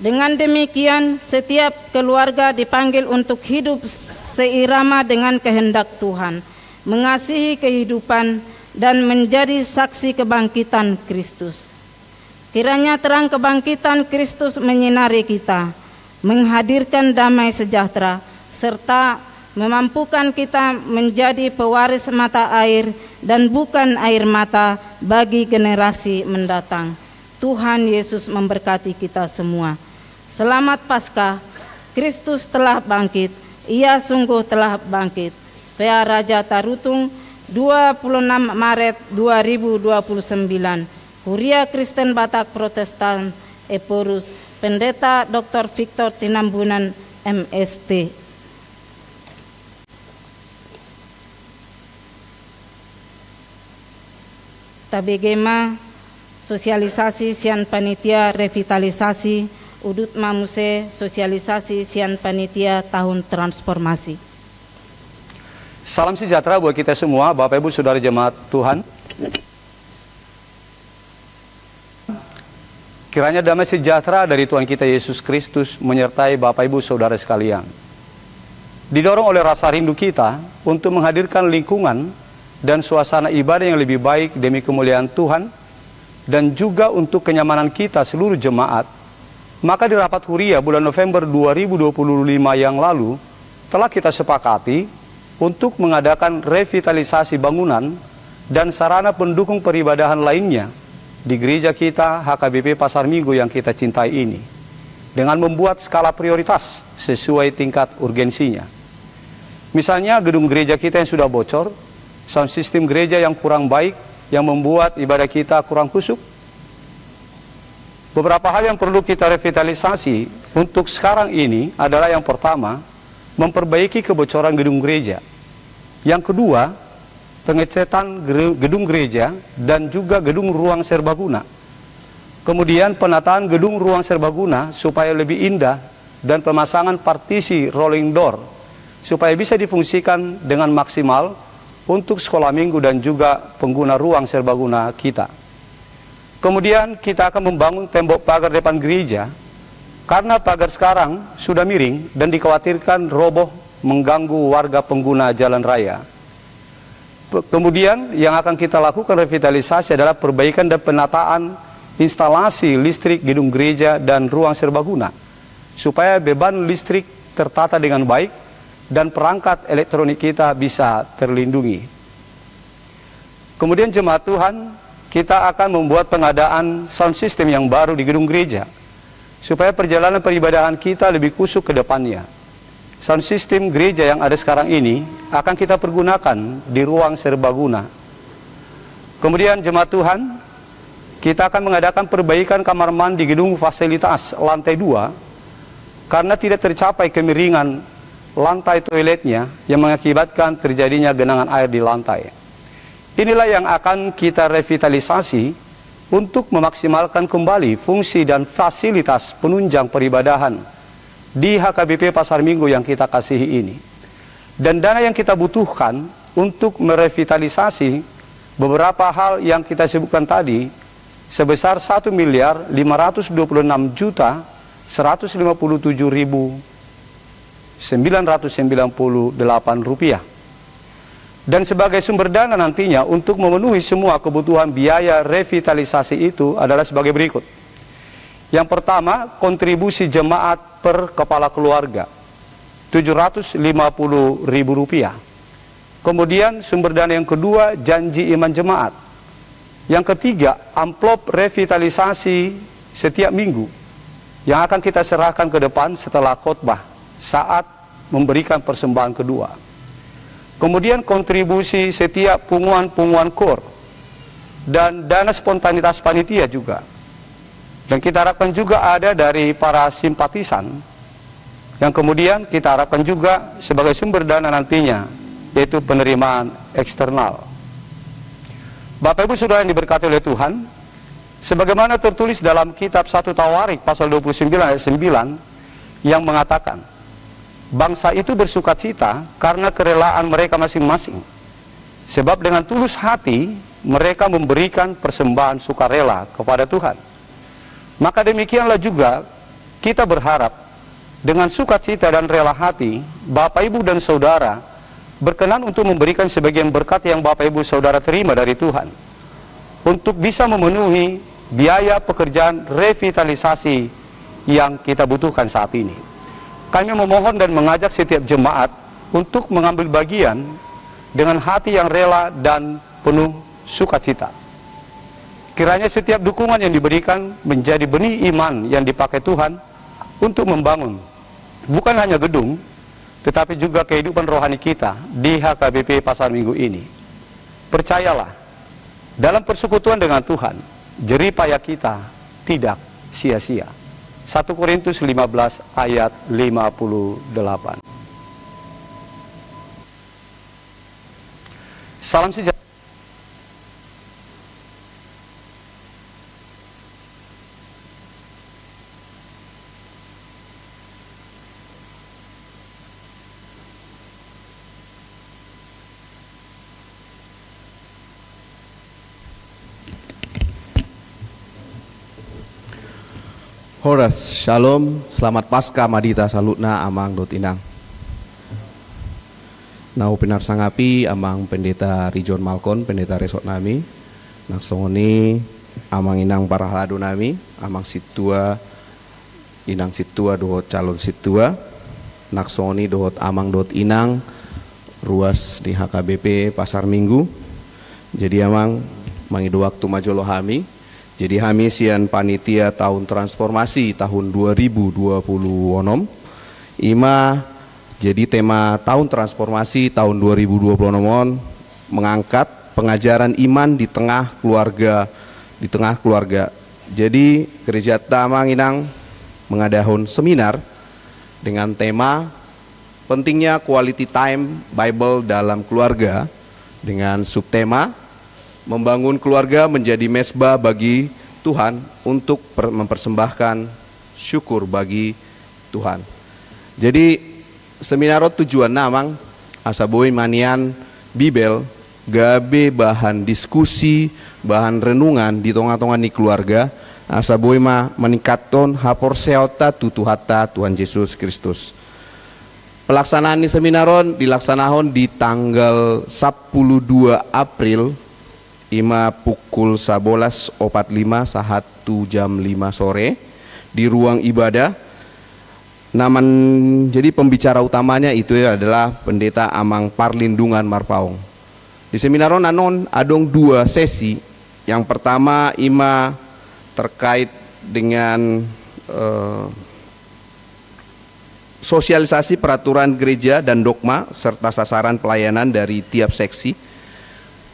Dengan demikian, setiap keluarga dipanggil untuk hidup seirama dengan kehendak Tuhan, mengasihi kehidupan, dan menjadi saksi kebangkitan Kristus. Kiranya terang kebangkitan Kristus menyinari kita, menghadirkan damai sejahtera, serta memampukan kita menjadi pewaris mata air dan bukan air mata bagi generasi mendatang. Tuhan Yesus memberkati kita semua. Selamat Paskah, Kristus telah bangkit, Ia sungguh telah bangkit. P A Raja Tarutung, dua puluh enam Maret dua ribu dua puluh sembilan, Huria Kristen Batak Protestan Ephorus, Pendeta Doktor Victor Tinambunan, M.St. Tabege ma sosialisasi sian panitia revitalisasi, udut ma muse sosialisasi sian panitia tahun transformasi. Salam sejahtera buat kita semua, Bapak Ibu Saudara jemaat Tuhan. Kiranya damai sejahtera dari Tuhan kita Yesus Kristus menyertai Bapak Ibu Saudara sekalian. Didorong oleh rasa rindu kita untuk menghadirkan lingkungan dan suasana ibadah yang lebih baik demi kemuliaan Tuhan dan juga untuk kenyamanan kita seluruh jemaat, maka di rapat huria bulan November dua ribu dua puluh lima yang lalu telah kita sepakati untuk mengadakan revitalisasi bangunan dan sarana pendukung peribadahan lainnya di gereja kita, H K B P Pasar Minggu yang kita cintai ini, dengan membuat skala prioritas sesuai tingkat urgensinya. Misalnya, gedung gereja kita yang sudah bocor, sound system gereja yang kurang baik, yang membuat ibadah kita kurang khusyuk. Beberapa hal yang perlu kita revitalisasi untuk sekarang ini adalah, yang pertama, memperbaiki kebocoran gedung gereja. Yang kedua, pengecatan gere-, gedung gereja dan juga gedung ruang serbaguna. Kemudian, penataan gedung ruang serbaguna supaya lebih indah dan pemasangan partisi rolling door supaya bisa difungsikan dengan maksimal untuk sekolah minggu dan juga pengguna ruang serbaguna kita. Kemudian, kita akan membangun tembok pagar depan gereja, karena pagar sekarang sudah miring dan dikhawatirkan roboh mengganggu warga pengguna jalan raya. Pe-, kemudian, yang akan kita lakukan revitalisasi adalah perbaikan dan penataan instalasi listrik gedung gereja dan ruang serbaguna, supaya beban listrik tertata dengan baik dan perangkat elektronik kita bisa terlindungi. Kemudian, jemaat Tuhan, kita akan membuat pengadaan sound system yang baru di gedung gereja, supaya perjalanan peribadahan kita lebih khusyuk ke depannya. Sound system gereja yang ada sekarang ini akan kita pergunakan di ruang serbaguna. Kemudian, jemaat Tuhan, kita akan mengadakan perbaikan kamar mandi gedung fasilitas lantai dua, karena tidak tercapai kemiringan lantai toiletnya yang mengakibatkan terjadinya genangan air di lantai. Inilah yang akan kita revitalisasi untuk memaksimalkan kembali fungsi dan fasilitas penunjang peribadahan di H K B P Pasar Minggu yang kita kasihi ini. Dan dana yang kita butuhkan untuk merevitalisasi beberapa hal yang kita sebutkan tadi sebesar satu miliar lima ratus dua puluh enam juta seratus lima puluh tujuh ribu sembilan ratus sembilan puluh delapan rupiah. Dan sebagai sumber dana nantinya untuk memenuhi semua kebutuhan biaya revitalisasi itu adalah sebagai berikut. Yang pertama, kontribusi jemaat per kepala keluarga, tujuh ratus lima puluh ribu rupiah. Kemudian, sumber dana yang kedua, janji iman jemaat. Yang ketiga, amplop revitalisasi setiap minggu yang akan kita serahkan ke depan setelah khotbah saat memberikan persembahan kedua. Kemudian, kontribusi setiap punguan-punguan koor dan dana spontanitas panitia juga. Dan kita harapkan juga ada dari para simpatisan yang kemudian kita harapkan juga sebagai sumber dana nantinya, yaitu penerimaan eksternal. Bapak Ibu Saudara yang diberkati oleh Tuhan, sebagaimana tertulis dalam kitab satu Tawarik pasal dua puluh sembilan ayat sembilan yang mengatakan, "Bangsa itu bersukacita karena kerelaan mereka masing-masing, sebab dengan tulus hati mereka memberikan persembahan sukarela kepada Tuhan." Maka demikianlah juga kita berharap, dengan sukacita dan rela hati, Bapak, Ibu, dan Saudara berkenan untuk memberikan sebagian berkat yang Bapak, Ibu, Saudara terima dari Tuhan, untuk bisa memenuhi biaya pekerjaan revitalisasi yang kita butuhkan saat ini. Kami memohon dan mengajak setiap jemaat untuk mengambil bagian dengan hati yang rela dan penuh sukacita. Kiranya setiap dukungan yang diberikan menjadi benih iman yang dipakai Tuhan untuk membangun bukan hanya gedung, tetapi juga kehidupan rohani kita di H K B P Pasar Minggu ini. Percayalah, dalam persekutuan dengan Tuhan, jerih payah kita tidak sia-sia. Satu Korintus lima belas ayat lima puluh delapan. Salam sejahtera. Horas, Shalom, Selamat Paskah ma di hita saluhutna, amang dohot inang. Na hupinarsangapi amang Pendeta Rijon Malkon, pendeta resort nami, nang songon i amang inang parhalado nami, amang sintua, inang sintua dohot calon sintua, nang songon i dohot amang dohot inang ruas di H K B P Pasar Minggu. Jadi amang, mangido waktu ma jolo hami. Jadi hami sian panitia tahun transformasi tahun dua ribu dua puluh enam, ima jadi tema tahun transformasi tahun dua ribu dua puluh enam on mengangkat pengajaran iman di tengah keluarga, di tengah keluarga. Jadi gereja ta amang inang mengadahon seminar dengan tema pentingnya quality time Bible dalam keluarga, dengan subtema membangun keluarga menjadi mesbah bagi Tuhan untuk per-, mempersembahkan syukur bagi Tuhan. Jadi seminar on tujuanna amang asa boi ma nian Bibel gabe bahan diskusi, bahan renungan di tonga-tonga ni keluarga, asa boi ma meningkathon haporseaonta tu Tuhanta Tuhan Jesus Kristus. Pelaksanaan ni seminar on dilaksanahon di tanggal sampulu dua April, ima pukul sabolas opat lima sahat tu jam lima sore di ruang ibadah. Nah, man-, jadi pembicara utamanya itu adalah Pendeta Amang Parlindungan Marpaung. Di seminar on annon adong dua sesi. Yang pertama ima terkait dengan, eh, sosialisasi peraturan gereja dan dogma serta sasaran pelayanan dari tiap seksi.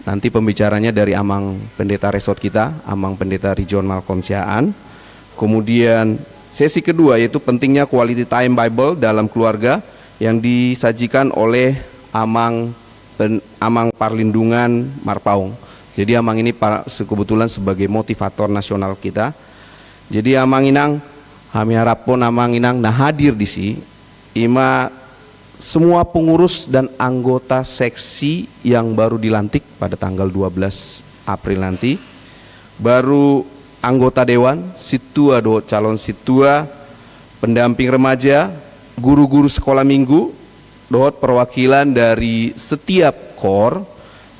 Nanti pembicaranya dari Amang Pendeta Resort kita, Amang Pendeta Rijon Malcolm Siahaan. Kemudian sesi kedua yaitu pentingnya quality time Bible dalam keluarga yang disajikan oleh Amang Pen-, Amang Parlindungan Marpaung. Jadi Amang ini pa-, se-, kebetulan sebagai motivator nasional kita. Jadi Amang Inang, hami haraphon Amang Inang na hadir disi, ima semua pengurus dan anggota seksi yang baru dilantik pada tanggal dua belas April nanti, baru anggota dewan, sintua dohot calon sintua, pendamping remaja, guru-guru sekolah minggu, dohot perwakilan dari setiap kor,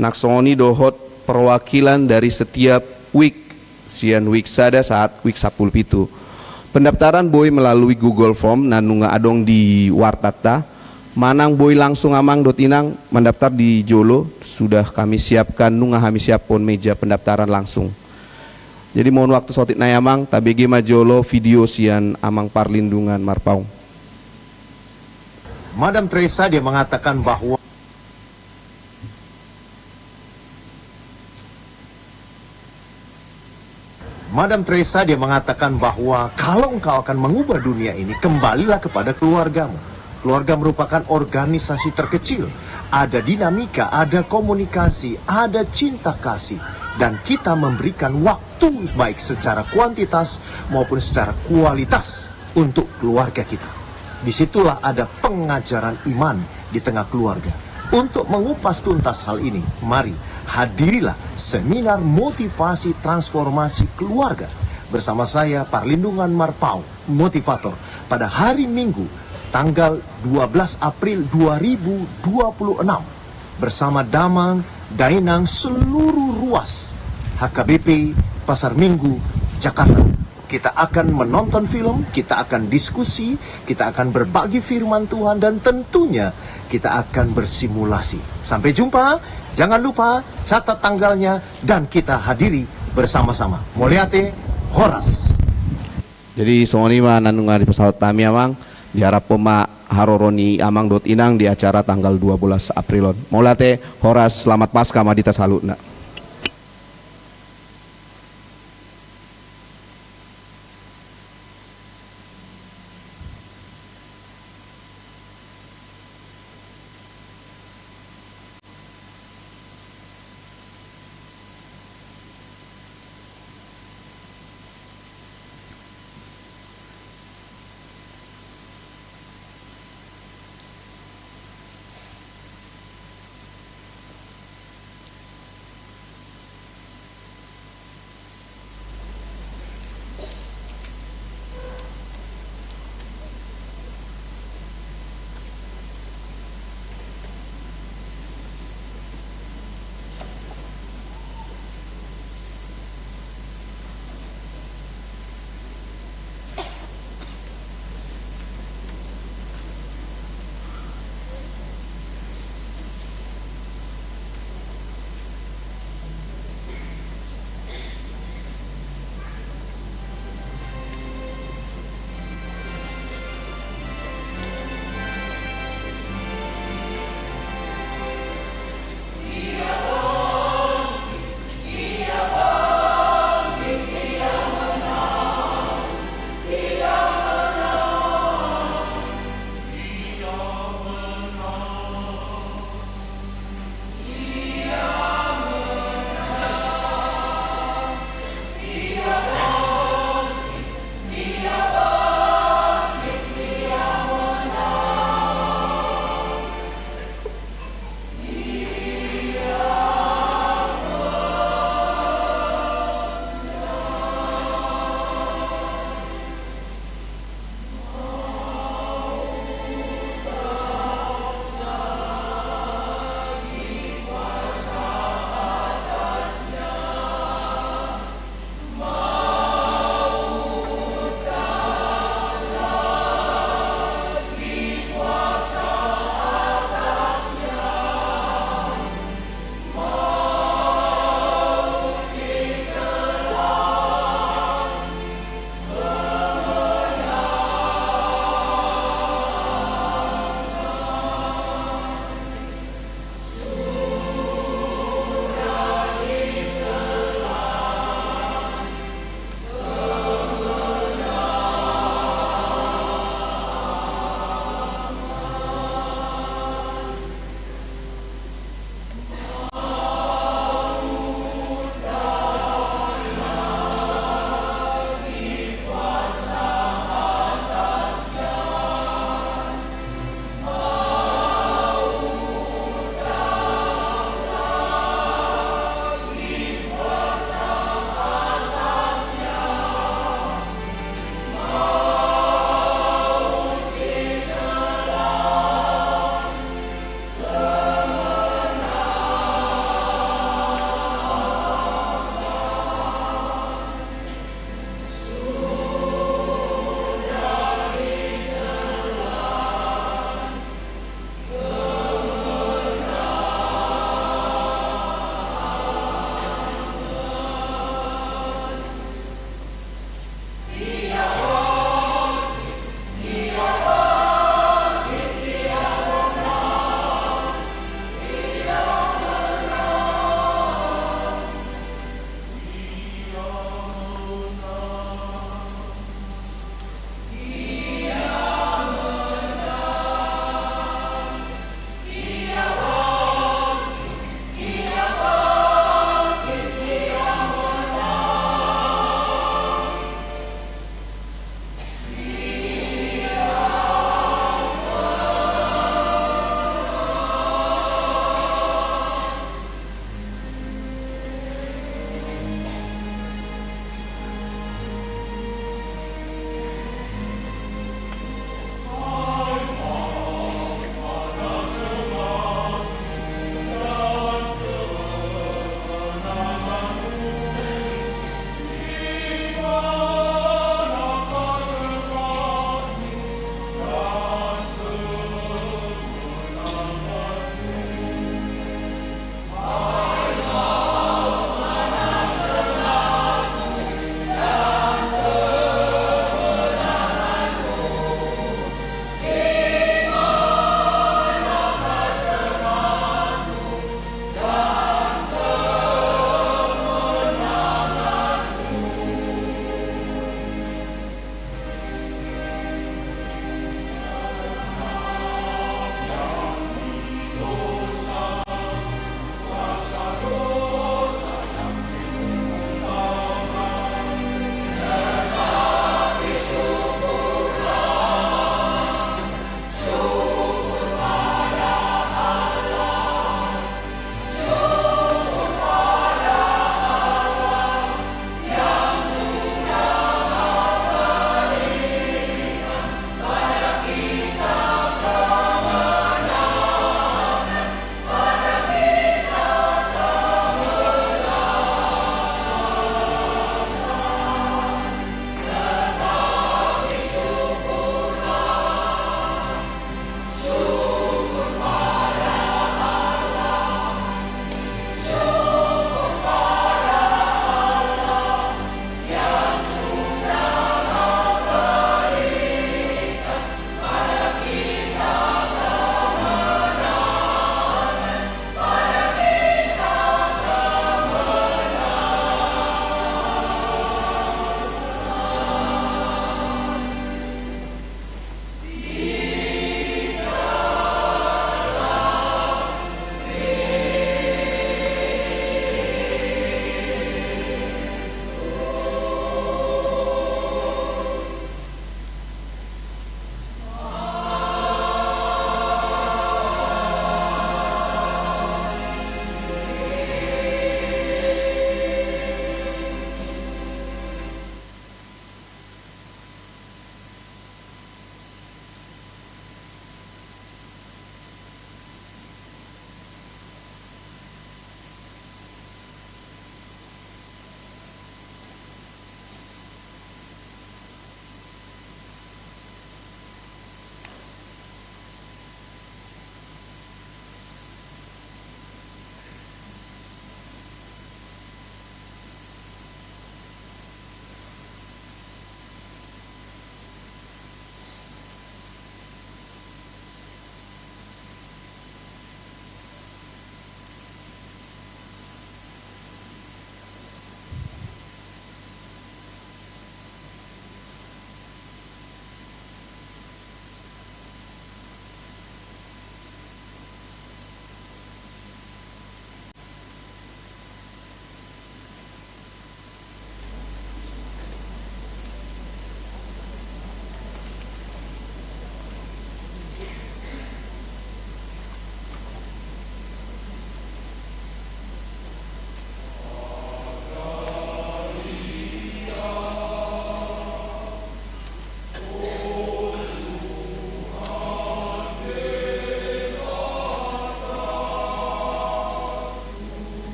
nang songon i dohot perwakilan dari setiap wik, sian wik sada sahat wik sampulu pitu. Pendaftaran boi melalui Google Form na nunga adong di wartatta, manang boi langsung Amang dohot Inang mandaftar di jolo, sudah kami siapkan, nunga hami siaphon meja pendaftaran langsung. Jadi mohon waktu saotik nai Amang, tabege ma jolo video sian Amang Parlindungan Marpaung. Madam Teresa, dia mengatakan bahwa, Madam Teresa, dia mengatakan bahwa kalau engkau akan mengubah dunia ini, kembalilah kepada keluargamu. Keluarga merupakan organisasi terkecil. Ada dinamika, ada komunikasi, ada cinta kasih. Dan kita memberikan waktu baik secara kuantitas maupun secara kualitas untuk keluarga kita. Disitulah ada pengajaran iman di tengah keluarga. Untuk mengupas tuntas hal ini, mari hadirilah seminar motivasi transformasi keluarga bersama saya, Parlindungan Marpaung, motivator, pada hari Minggu, tanggal dua belas April dua ribu dua puluh enam, bersama Damang Dainang seluruh ruas H K B P Pasar Minggu, Jakarta. Kita akan menonton film, kita akan diskusi, kita akan berbagi firman Tuhan, dan tentunya kita akan bersimulasi. Sampai jumpa, jangan lupa catat tanggalnya dan kita hadiri bersama-sama. Mauliate, horas. Jadi songon i ma na nunga dipasahat hami, Amang, diharaphon ma haroro ni Amang dohot Inang di acara tanggal dua belas April on. Mauliate, horas, selamat Paskah ma di hita saluhutna.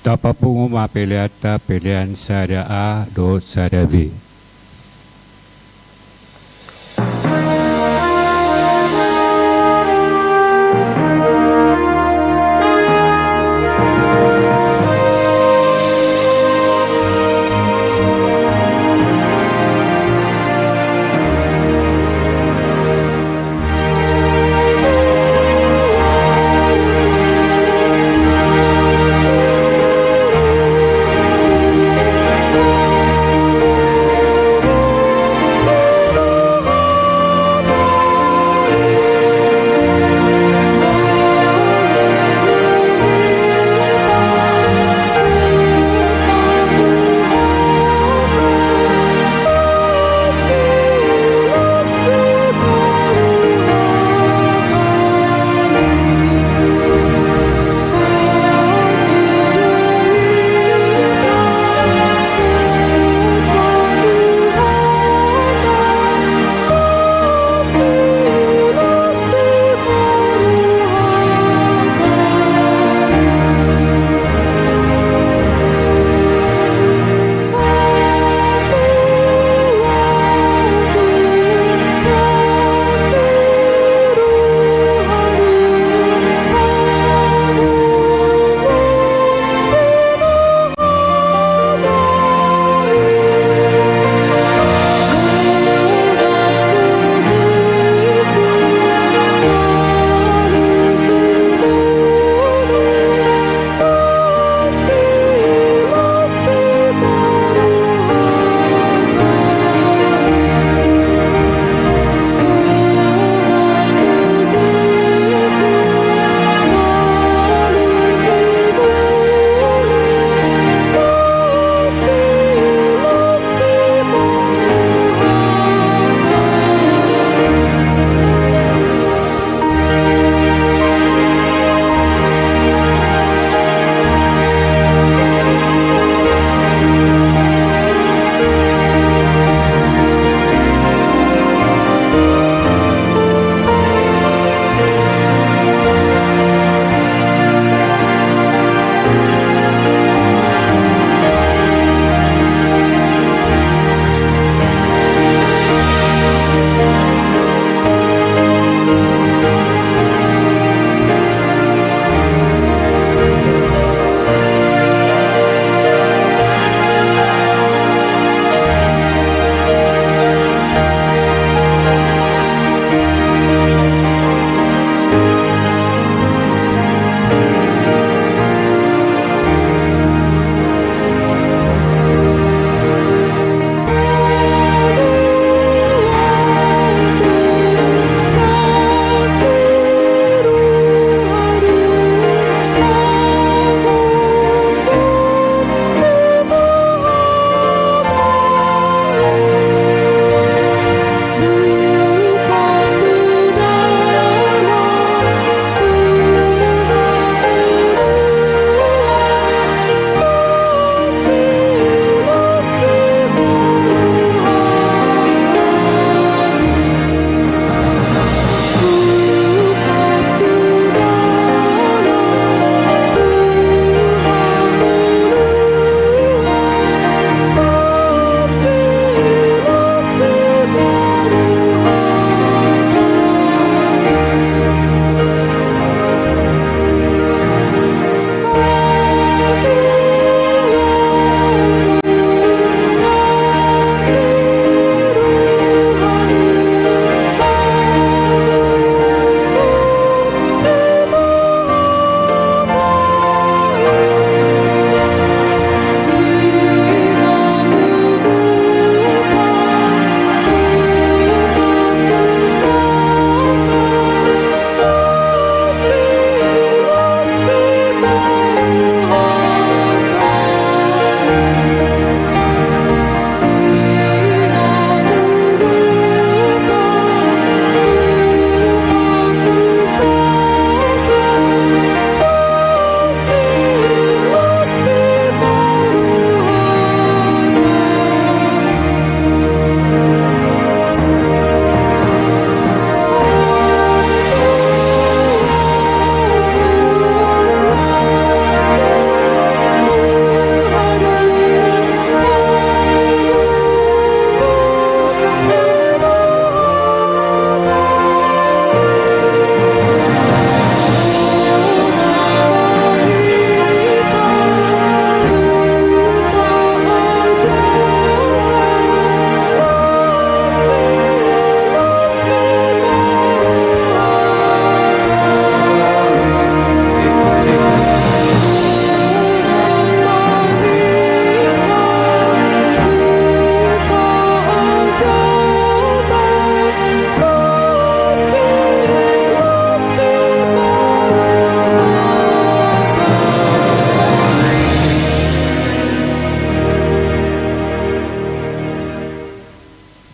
Tapapungu ma peleanta, pelean sada A dohot sada B.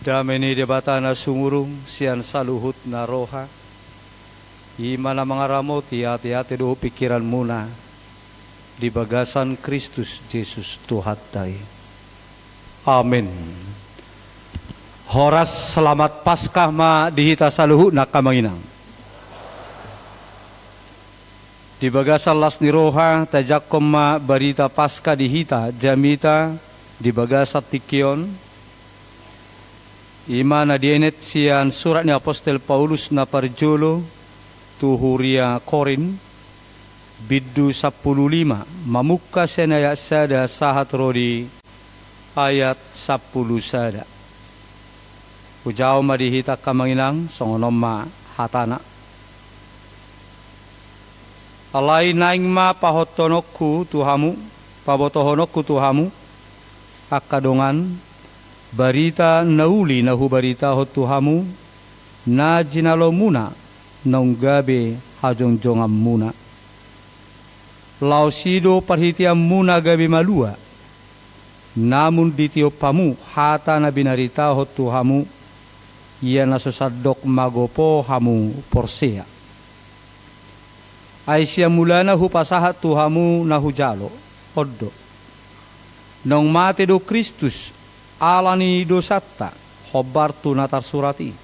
Dame ni Debata na sumurung sian saluhut na roha, i ma na mangaramoti ateate dohot pingkiranmuna di bagasan Kristus Jesus Tuhanta i. Amen. Horas, selamat Paskah ma di hita saluhutna, angka amang inang. Di bagasan las ni roha, tajangkon ma barita Paskah di hita jamita di bagasan tingki on. I ma na dienet sian surat ni apostel Paulus na parjolo tu huria Korint, bindu sampulu lima, mamungka sian ayat sada sahat ro di ayat sampulu sada. Hujaha ma di hita, angka amang inang, songon on ma hatana. Alai naeng ma pahotahononku tu hamu, pabotohononku tu hamu, angka dongan, barita na uli na hubaritahon tu hamu, na jinalomuna naung gabe hajongjonganmuna. Laos i do parhiteanmuna gabe malua, namun ditiop hamu hata na binaritahon tu hamu, ia na so sandok magopo hamu porsea. Ai sian mulana hupasahat tu hamu na hujalo, on do: Naung mate do Kristus ala ni dosanta, hombar tu na tarsurat i.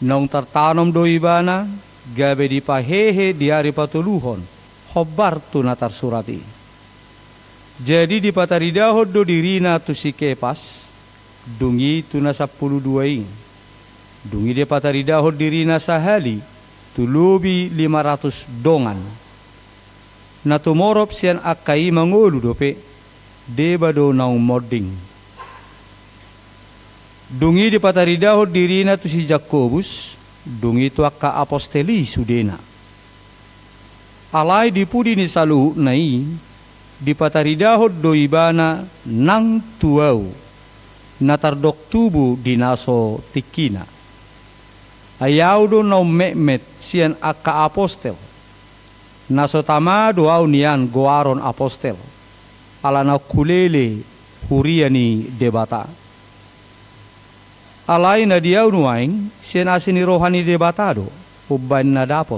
Naung tartanom do Ibana, gabe dipahehe di ari patoluhon, hombar tu na tarsurat i. Jadi dipataridahon do diriNa tu si Kepas, dung i tu na sampulu dua i. Dung i dipataridahon diriNa sahali tu lobi lima ratus dongan. Na tumorop sian angka i mangolu dope, deba do naung monding. Dung i dipataridahon diriNa tu si Jakobus, dung i tu angka apostel i sudena. Alai di pudi ni saluhutna i, dipataridahon do Ibana nang tu ahu, na tardok tubu di na so tingkina. Ai ahu do naung metmet sian angka apostel, na so tama do ahu nian goaron apostel, ala naung hulele huria ni Debata. Alai na di ahu nuaeng, sian asi ni roha ni Debata do umbaen na dapot.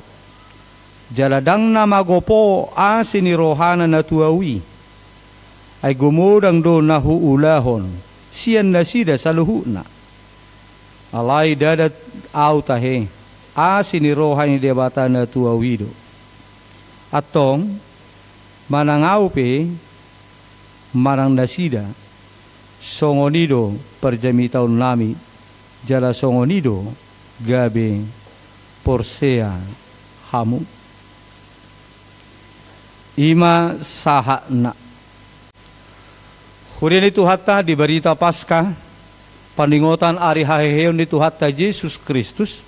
Jala ndang na magopo asi ni rohana na tu ahu i. Ai gumodang do na huulahon sian nasida saluhutna. Alai ndada ahu tahe, asi ni roha ni Debata na tu ahu i do. Antong, manang ahu pe, manang nasida, songon i do parjamitaonnami, jala songon i do gabe porsea hamu. I ma sahatna. Huria ni Tuhanta, di barita Paskah, paningotan ari haheheon ni Tuhanta Jesus Kristus,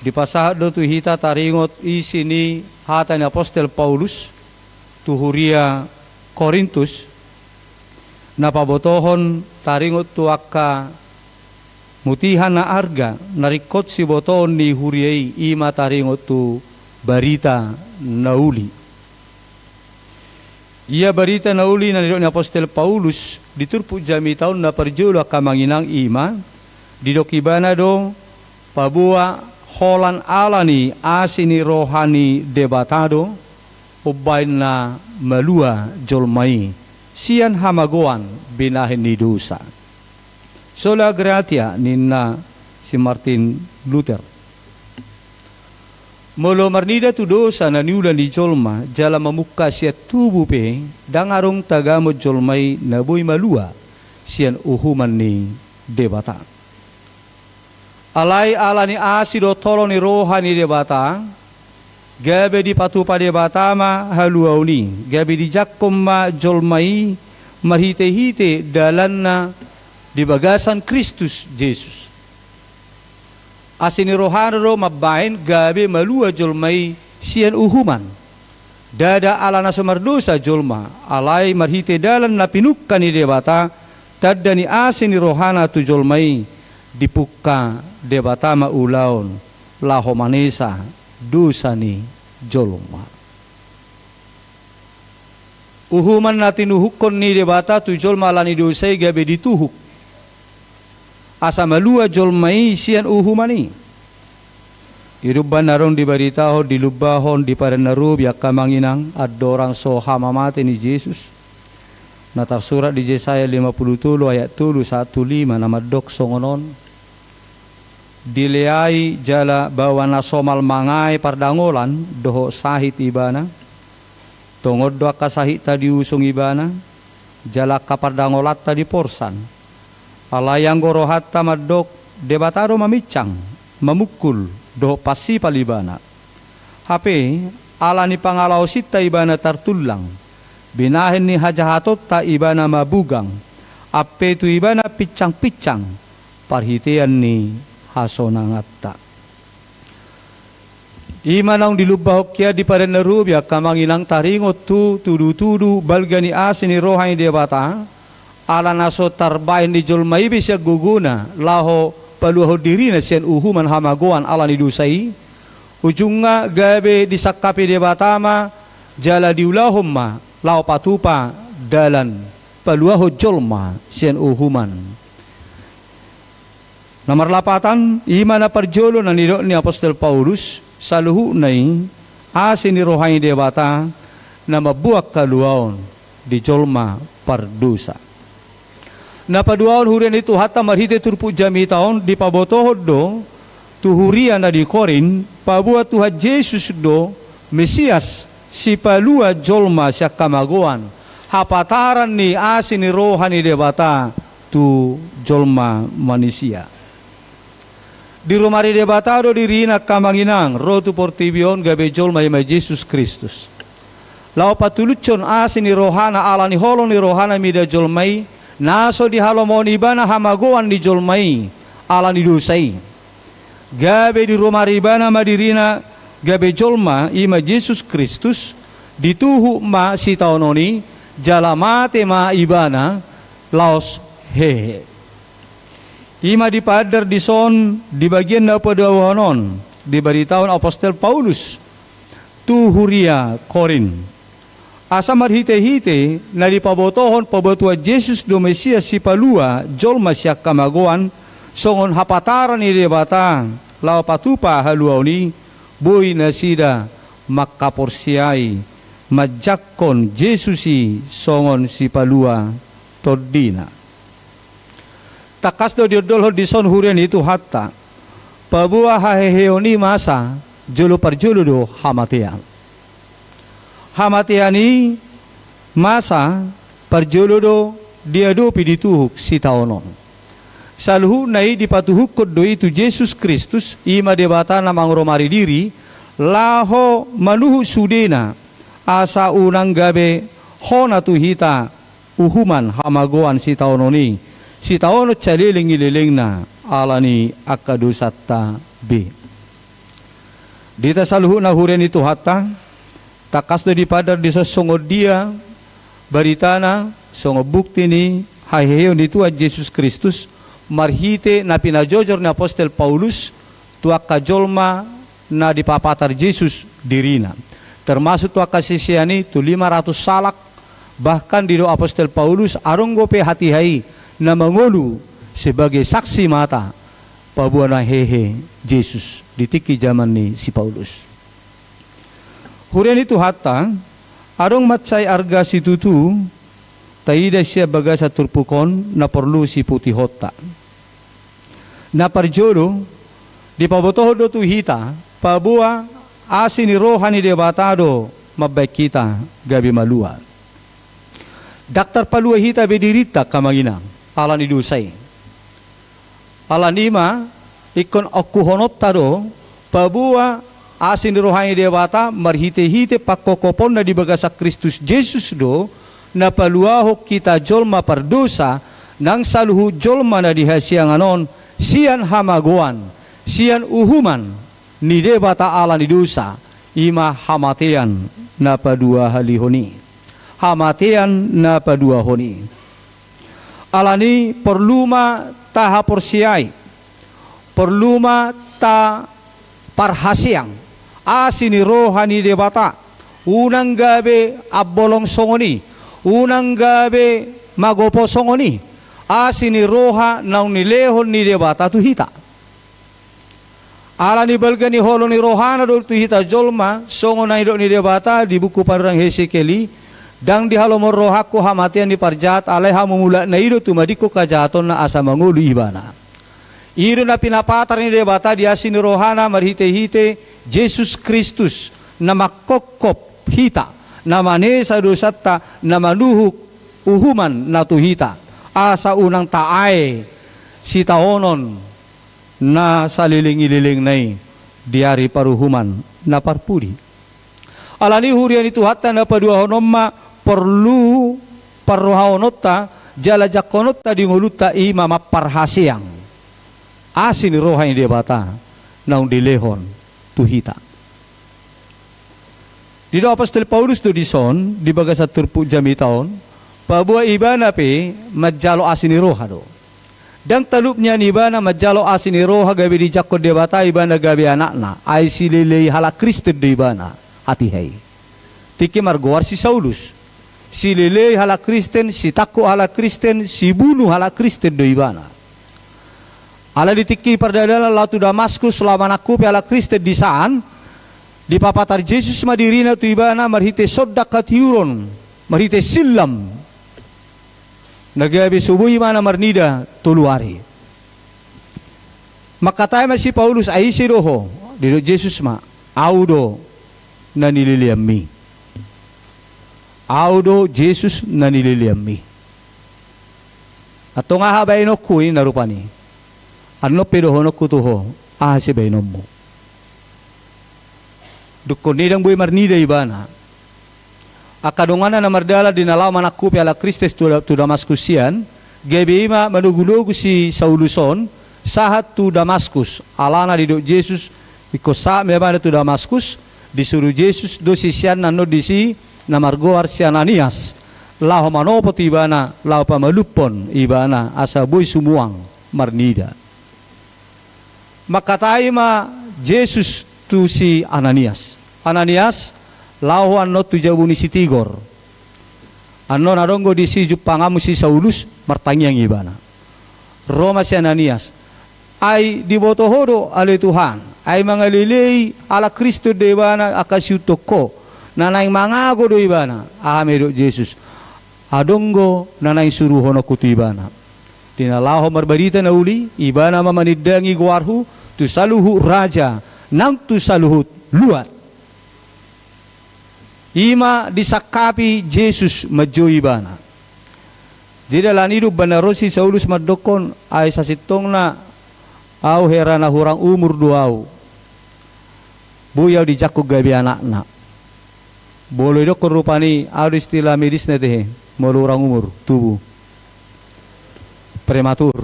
dipasahat do tu hita taringot isi ni hata ni apostel Paulus tu huria Korintus, na pabotohon taringot tu angka mutiha na arga na ringkot sibotoon ni huria i, i ma taringot tu barita na uli. Ia barita na uli na nidok ni apostel Paulus di turpuk jamita on na parjolo, angka amang inang, i ma didok ibana do paboa holan ala ni asi ni roha ni Debata do umbaen na malua jolma i sian hamagoan binahen ni dosa. Sola gratia, ninna si Martin Luther. Molo marnida tu dosa na niula ni jolma jala mamungka sian tubu pe, ndang adong tagamon jolma i na boi malua sian uhuman ni Debata. Alai ala ni asi dohot holong ni roha ni Debata, gabe dipatupa Debata ma haluaon i, gabe dijangkon ma jolma i marhitehite dalanna di bagasan Kristus Jesus. Asi ni rohana do mambaen gabe malua jolma i sian uhuman. Ndada ala na so mardosa jolma, alai marhite dalan na pinungka ni Debata, tanda ni asi ni rohana tu jolma i, dipungka Debata ma ulaon laho manesa dosa ni jolma. Uhuman na tinuhukkon ni Debata tu jolma ala ni dosa i gabe dituhuk. asa malua jolma i sian uhuman i. Di umbahen na adong dibaritahon di Lumban on di Padan na Robi, angka amang inang, andorang so hamamate ni Jesus, na tarsurat di Jesaya lima pulu tolu ayat tolu sahat tu lima, na mandok songon on: Dileai jala baoa na somal mangae pardangolan dohot sahit ibana. Tongon do angka sahitta diusung ibana, jala angka pardangolanta diporsan. Alai anggo rohanta mandok, Debata do maminsang, mamungkul, dohot pansipal ibana. Hape, ala ni pangalaosinta ibana tartullang, binahen ni hajahatonta ibana mabugang, ampe tu ibana pinsangpinsang parhitean ni hasonanganta. I ma naung dilumbahon hian di Padan na Robi, angka amang inang, taringot tu tudutudu balga ni asi ni roha ni Debata, ala na so tarbahen ni jolma i be sian gogona laho paluahon dirina sian uhuman hamagoan ala ni dosa i. Ujungna gabe disangkapi Debata ma jala diulahon ma laho patupa dalan paluahon jolma sian uhuman. Na marlapatan, i ma na parjolo na nidok ni apostel Paulus, saluhutna i asi ni roha ni Debata na mamboan haluaon di jolma pardosa. Na paduahon, huria ni Tuhanta, marhite turpuk jamita on dipabotohon do tu huria na di Korint, paboa Tuhan Jesus do Mesias, sipalua jolma sian hamagoan, hapataran ni asi ni roha ni Debata tu jolma manisia. Dirumari Debata do dirina, angka amang inang, ro tu portibi on gabe jolma, i ma Jesus Kristus, laho patulushon asi ni rohana, ala ni holong ni rohana mida jolma i, na so dihalomohon ibana hamagoan ni jolma i ala ni dosa i. Gabe dirumari ibana ma dirina gabe jolma, i ma Jesus Kristus, dituhuk ma sitaonon i, jala mate ma ibana laos hehe. I ma dipaandar dison di bagian na paduahon on, dibaritahon apostel Paulus tu huria Korint. Asa marhitehite na dipabotohon paboa Tuhan Jesus do Mesias, sipalua jolma sian hamagoan, songon hapataran ni Debata laho patupa haluaon i, boi nasida mangkaporseai manjangkon Jesus i songon sipalua tondina. Tangkas do diondolhon dison, huria ni Tuhanta, paboa haheheon i masa jolo parjolo do hamatean. Hamatean i masa parjolo do diadopi, dituhuk sitaonon. Saluhutna i dipatuhukhon do i tu Jesus Kristus, i ma Debata na mangarumari diri, laho manuhuk sudena, asa unang gabe hona tu hita uhuman hamagoan sitaonon i, sitaonon saleleng ni lelengna ala ni angka dosanta be. Di hita saluhutna, huria ni Tuhanta, tangkas do dipaandar dison songon dia baritana, songon bukti ni haheheon ni Tuhan Jesus Kristus, marhite na pinajojor ni apostel Paulus tu angka jolma na dipapatar Jesus dirina, termasuk tu angka sisean i, tu lima ratus halak. Bahkan didok apostel Paulus, adong dope hatiha i na mangolu sebagai saksi mata paboa na hehe Jesus di tingki jaman ni si Paulus. Huria ni Tuhanta, adong mansai arga situtu taida sian bagasan turpuk on na porlu siputihonta. Na parjolo, dipabotohon do tu hita paboa asi ni roha ni Debata do mambahen hita gabe malua. Ndang tarpalua hita be dirinta, angka amang inang, ala ni dosa i. Ala ni i ma, ingkon ongkuhononta do paboa asi ni roha ni Debata marhitehite pangkophoponna di bagasan Kristus Jesus do na paluahon hita jolma pardosa, nang saluhut jolma na di hasiangan on, sian hamagoan, sian uhuman ni Debata ala ni dosa, i ma hamatean na paduahalihon i. Hamatean na paduahon i. Ala ni i porlu ma tahaporseai, porlu ma taparhaseang asi ni roha ni Debata, unang gabe ambolong songon i, unang gabe magopo songon i, asi ni roha naung nilehon ni Debata tu hita. Ala ni balga ni holong ni rohana do tu hita jolma, songon na nidok ni Debata di buku panurirang Hesekiel i, ndang dihalomohon rohangku hamatean ni parjahat, alai hamumulakna i do tumadingkon hajahatonna asa mangolu ibana. I do na pinapatar ni Debata di asi ni rohana marhitehite Jesus Kristus, na mangkophop hita, na manesa dosanta, na manuhuk uhuman na tu hita, asa unang taae sitaonon na saleleng ni lelengna i di ari paruhuman na parpudi. Alani i huria ni Tuhanta, na paduahon on ma porlu parrohaononta jala jangkononta di ngolunta, i ma mamparhaseang asi ni roha ni Debata naung dilehon tu hita. Didok apostel Paulus do dison di bagasan turpuk jamita on, paboa ibana pe manjalo asi ni roha do. Ndang talup nian ibana manjalo asi ni roha gabe dijangkon Debata ibana gabe anakna, ai silelei halak Kristen do ibana hatiha i. Tingki margoar si Saulus, silelei halak Kristen, sitangkup halak Kristen, sibunu halak Kristen do ibana. Ala di tingki pardalanan laho tu Damaskus laho manangkupi halak Kristen di san, dipapatar Jesus ma dirina tu ibana marhite sondak hatiuron, marhite sillam. Na gabe so boi ibana marnida tolu ari. Mangkatai ma si Paulus, ai ise do ho? Didok Jesus ma, au do na nileleanmi. Au do Jesus na nileleanmi. Antong aha baenonku i na rupani? Annon pe dohononku tu ho, aha sibaenonmu? Dungkon i ndang boi marnida ibana. Angka donganna na mardalan di na laho manangkupi halak Kristen tu, tu Damaskus sian, gabe i ma manogunogu si Saulus on sahat tu Damaskus. Alana didok Jesus, ingkon sahat ma ibana tu Damaskus, disuru Jesus do siseanna annon disi na margoar si Ananias, laho manopot ibana, laho pamalumhon ibana asa boi sumuang marnida. Mangkatai ma Jesus tu si Ananias, Ananias, laho ho annon tu jabu ni si Tigor. Annon adong do disi jumpanganmu si Saulus, martangiang ibana. Ro ma si Ananias, ai diboto ho do ale Tuhan, ai mangalelei halak Kristen do ibana angka siuntungko, na naeng mangago do ibana. Aha ma didok Jesus? Adong do na naeng suruhononku tu ibana. Di na laho marbarita na uli, ibana ma manindangi goarhu tu saluhut raja nang tu saluhut luat. I ma disangkapi Jesus manjou ibana. Jadi alani i do umbahen na ro si Saulus mandokkon, ai sasintongna au hera na hurang umur do au. Boi au dijangkon gabe anakna. Molo didokkon rupani, aha do istilah medisna tehe, molo hurang umur tubu? Prematur.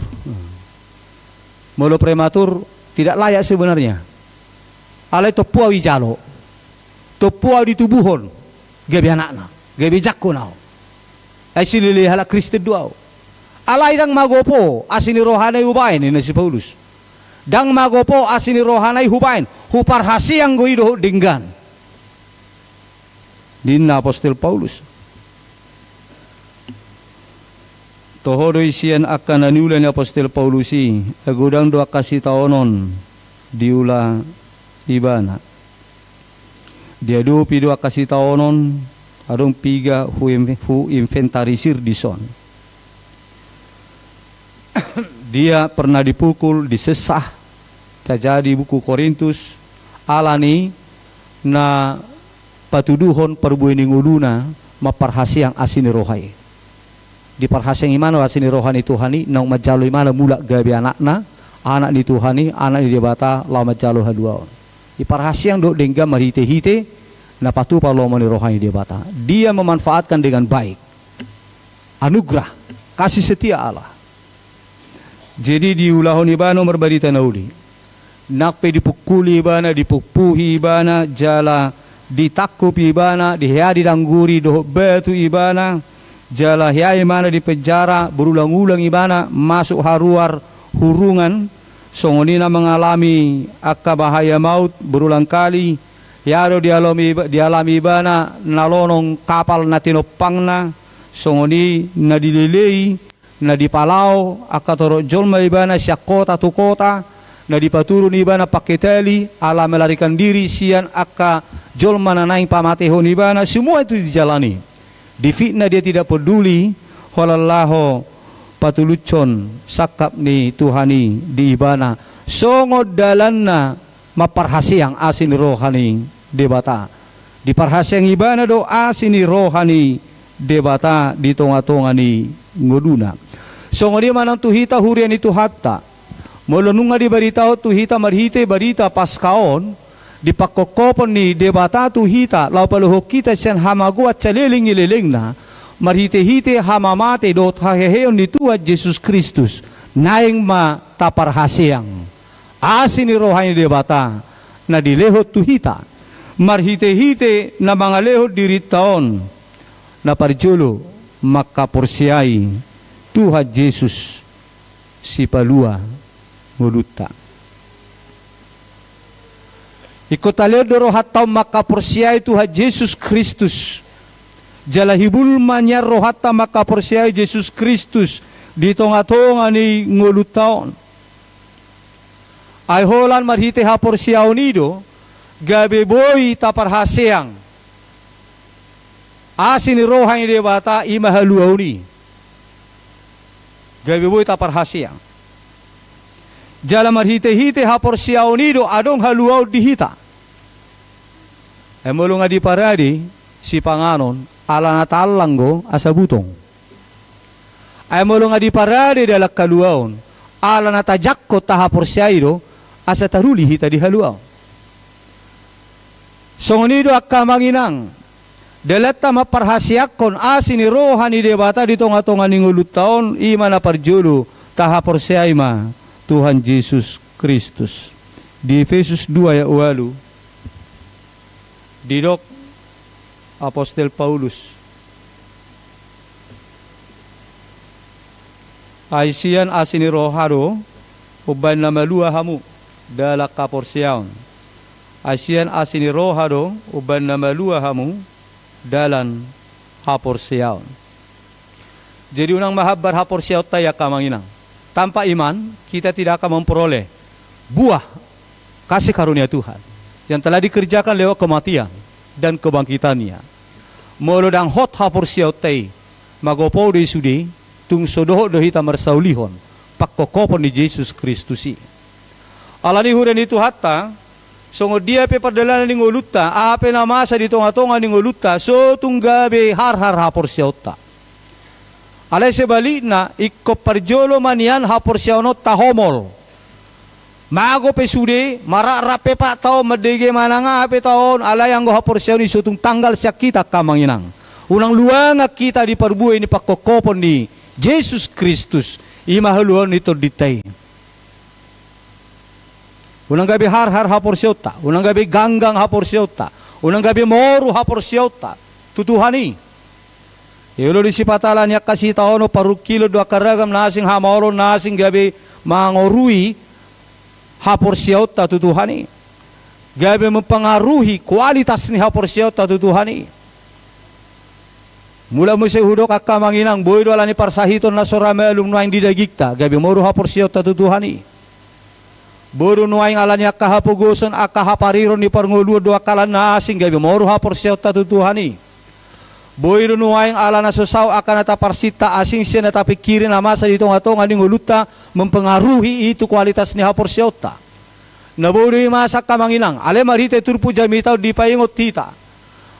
Molo prematur, tidak layak sebenarnya. Alai tompu au dijalo. Tompu au ditubuhon gabe anakna, gabe jangkon au. Ai silelei halak Kristen do au. Alai ndang magopo asi ni rohana i hubaen, ninna si Paulus. Ndang magopo asi ni rohana i hubaen, huparhaseang do i dohot denggan, ninna apostel Paulus. Toho do i sian angka na niula ni apostel Paulus i, ai godang do angka sitaonon diula ibana. Diadopi do angka sitaonon, adong piga hu-, huinventarisir dison. Dia pernah dipukul, disesah, tajadi buku Korintus, alani na patuduhon parbue ni ngoluna mamparhaseang asi ni roha i. Diparhaseang ibana asi ni roha ni Tuhan i, naung manjalo ibana mulak gabe anakna, anak ni Tuhan i, anak ni Debata, laho manjalo haluaon. Diparhaseang dohot denggan marhitehite na patupa lomo ni roha ni Debata. Dia memanfaatkan dengan baik anugerah kasih setia Allah. Jadi diulahon ibana marbarita na uli. Nang pe dipungkuli ibana, dipungpuhi ibana, jala ditangkup ibana, di hea didangguri dohot batu ibana, jala hea ibana di penjara, berulang-ulang ibana masuk haruar hurungan, songon i na mengalami angka bahaya maut berulang kali. Hea do dialami, dialami ibana na lonong kapal na tinompangna, songon i na dilelei na dipalao angka torop jolma ibana sian kota tu kota, na dipaturun ibana pangke tali ala melarikan diri sian angka jolma na naeng pamatehon ibana, semua itu dijalani. Difitnah dia tidak peduli, holan laho patulushon sangkap ni Tuhan i di ibana. Songon dalanna mamparhaseang asi ni roha ni Debata. Diparhaseang ibana do asi ni roha ni Debata di tonga-tonga ni ngoluna. Songon i ma nang tu hita huria ni Tuhanta. Molo nunga dibaritahon tu hita marhite barita Paska on, dipangkophopon ni Debata tu hita, laho paluahon hita sian hamagoan saleleng ni lelengna, marhite-hite hamamate dohot haheheon ni Tuhan Jesus Kristus, naeng ma taparhaseang asi ni roha ni Debata na dilehon tu hita, marhite-hite na mangalehon dirinta on, na parjolo mangkaporseai Tuhan Jesus Sipalua ngolunta. Ingkon talehon do rohanta on mangkaporseai Tuhan Jesus Kristus. Jala hibul ma nian rohanta mangkaporseai Jesus Kristus di tonga-tonga ni ngolunta on. Ai holan marhite haporseaon i do gabe boi taparhaseang asi ni roha ni Debata, i ma haluaon i. Gabe boi taparhaseang. Jala marhite-hite haporseaon i do adong haluaon di hita. Ai molo nga diparade sipanganon, ala na taallang do asa butong. Ai molo nga diparade dalan haluaon, ala na tajangkon tahaporseai do asa taruli hita di haluaon. Songon i do angka amang inang, dalanta mamparhaseangkon asi ni roha ni Debata di tonga-tonga ni ngolunta on, i ma na parjolo tahaporseai ma Tuhan Jesus Kristus. Di Efesus dua ayat ualu didok apostel Paulus: Ai sian asi ni roha do umbaen na malua hamu dalan haporseaon. Ai sian asi ni roha do umbaen na malua hamu dalan haporseaon. Jadi unang ma hambar haporseaonta i angka amang inang. Tanpa iman kita tidak akan memperoleh buah kasih karunia Tuhan yang telah dikerjakan lewat kematian dan kebangkitan-Nya. Molo ndang hot haporseaonta i, magopo do i sude, tung so dohot do hita marsaulihon pangkophopon ni Jesus Kristus i. Alani i huria ni Tuhanta, songon dia pe pardalanan ni ngolunta, aha pe na masa di tonga-tonga ni ngolunta, so tung gabe harhar haporseaonta. Alai sebalikna, ingkon parjolo ma nian haporseaon on tahomol. Mago pe sude, marrap-rap pe patta on, mandege manang aha pe ta on, alai anggo haporseaon i so tung tanggal sian hita angka amang inang. Unang luangan hita di parbue ni pangkophopon ni Jesus Kristus, i ma haluaon ni tondinta i. Unang gabe harhar haporseaonta, unang gabe ganggang haporseaonta, unang gabe moru haporseaonta tu Tuhan i. Olo di sipata ala ni angka sitaonon, parungkilon dohot angka ragam na asing, hamaolon na asing gabe mangorui haporseaonta tu Tuhan i. Gabe mempengaruhi kualitas ni haporseaonta tu Tuhan i. Mula muse hudok angka amang inang, boi do ala ni parsahiton na so ra malum nuaeng di dagingta, gabe moru haporseaonta tu Tuhan i. Boi do nuaeng ala ni angka hapogoson, angka hapariron ni parngoluon dohot angka na asing, gabe moru haporseaonta tu Tuhan i. Boi do nuaeng ala na so saut angka na taparsinta asing sian na tapingkiri na masa di tonga-tonga ni ngolunta, mempengaruhi i tu kualitas ni haporseaonta. Na boi do i masa angka amang inang, alai marhite turpuk jamita on dipaingot hita.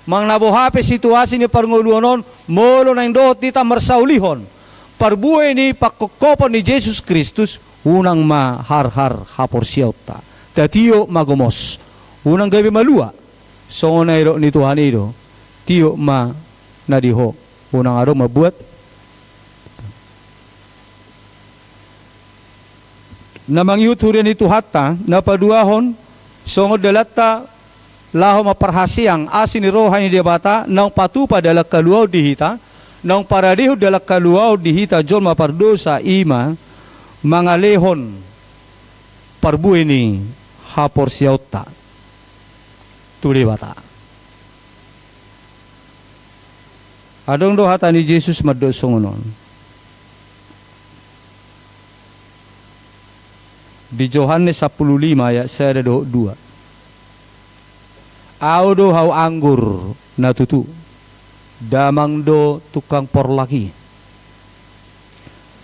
Manang na boha pe situasi ni parngoluon on, molo naeng dohot hita marsaulihon parbue ni pangkophopon ni Jesus Kristus, unang ma harhar haporseaonta. Tatiop ma gomos. Unang gabe malua. Songon na nidok ni Tuhan i do, tiop ma na di ho, unang adong mambuat. Na mangihut huria ni Tuhanta, na paduahon, songon dalanta laho mamparhaseang asi ni roha ni Debata, naung patupa dalan haluaon di hita, naung paradehon dalan haluaon di hita jolma pardosa, i ma mangalehon parbue ni haporseaonta tu Debata. Adong do hata ni Jesus mandok songon on. Di Johannes sampulu lima ayat sada dohot dua. Ahu do hau anggur na tutu, damang do tukang porlak i.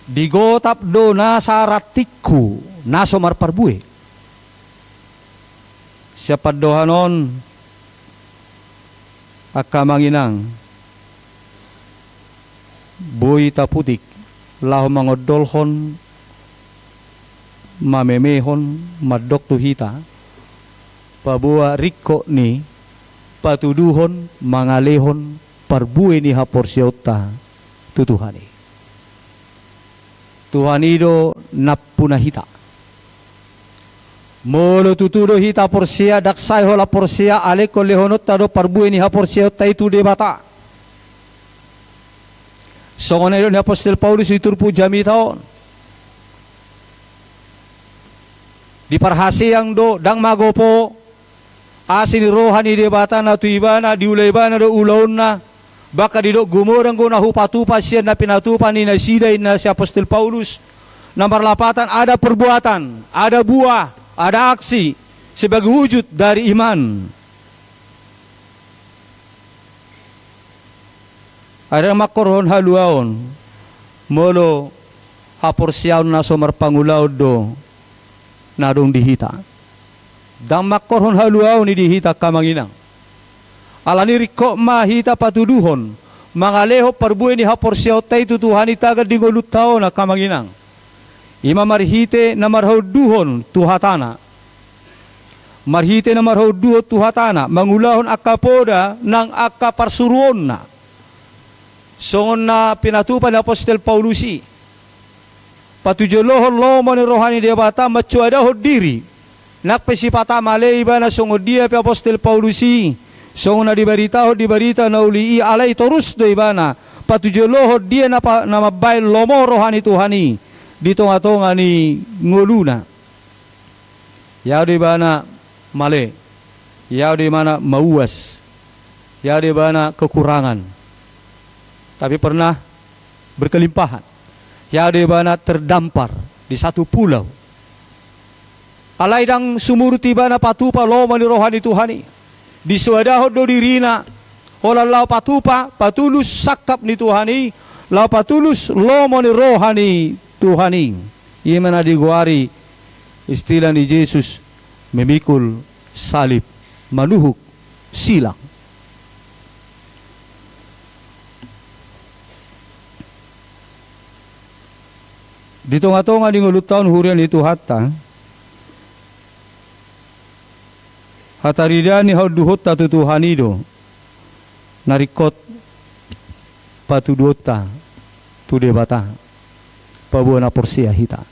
Digotap do nasa rantingku na so marparbue. Sian pandohan on, angka amang inang, boi taputik laho mangondolhon, mamemehon, mandok tu hita, paboa ringkot ni patuduhon, mangalehon parbue ni haporseaonta tu Tuhan i. Tuhan i do nampuna hita. Molo tutu do hita porsea, ndang sai holan porsea, alai ingkon lehononta do parbue ni haporseaonta i tu Debata. Songon na nidok ni apostel Paulus di turpuk jamita on. Diparhaseang do, ndang magopo, asi ni roha ni Debata na tu ibana, diula ibana do ulaonna, bahkan didok gumodang do na hupatupa sian na pinatupa ni nasida, ninna si apostel Paulus. Na marlapatan, ada perbuatan, ada buah, ada aksi sebagai wujud dari iman. Ai ndang mangkorhon haluaon, molo haporseaon na so marpangulaon do na adong di hita. Ndang mangkorhon haluaon i di hita, angka amang inang. Alani ringkot ma hita patuduhon, mangalehon parbue ni haporseaonta i tu Tuhan i tagan di ngolunta on, angka amang inang. I ma marhite na marhaunduhon tu hatana. Marhite na marhaunduhon tu hatana, mangulahon angka poda nang angka parsuruonna. Songon na pinatupa ni apostel Paulus i. Patujolohon lomo ni roha ni Debata, mansoadahon diri. Nang pe sipata male ibana songon dia pe apostel Paulus i, songon na dibaritahon di barita na uli i, alai torus do ibana patujolohon dia na pa-, na mambahen lomo roha ni Tuhan i di tonga-tonga ni ngoluna. Ia do ibana male, ia do ibana mauas, ia do ibana kekurangan, tapi pernah berkelimpahan. Ia do ibana terdampar di satu pulau. Alai ndang sumurut ibana patupa lomo ni roha ni Tuhan i. Disoadahon do dirina, holan laho patupa, patulus sangkap ni Tuhan i, laho patulus lomo ni roha ni Tuhan i. I ma na digoari istilah ni Jesus, memikul salib, manuhuk silang. Di tonga-tonga ni ngolunta on, huria ni Tuhanta, hataridaan ni haunduhonta tu Tuhan i do na ringkot patuduhonta tu Debata, paboa na porsea hita.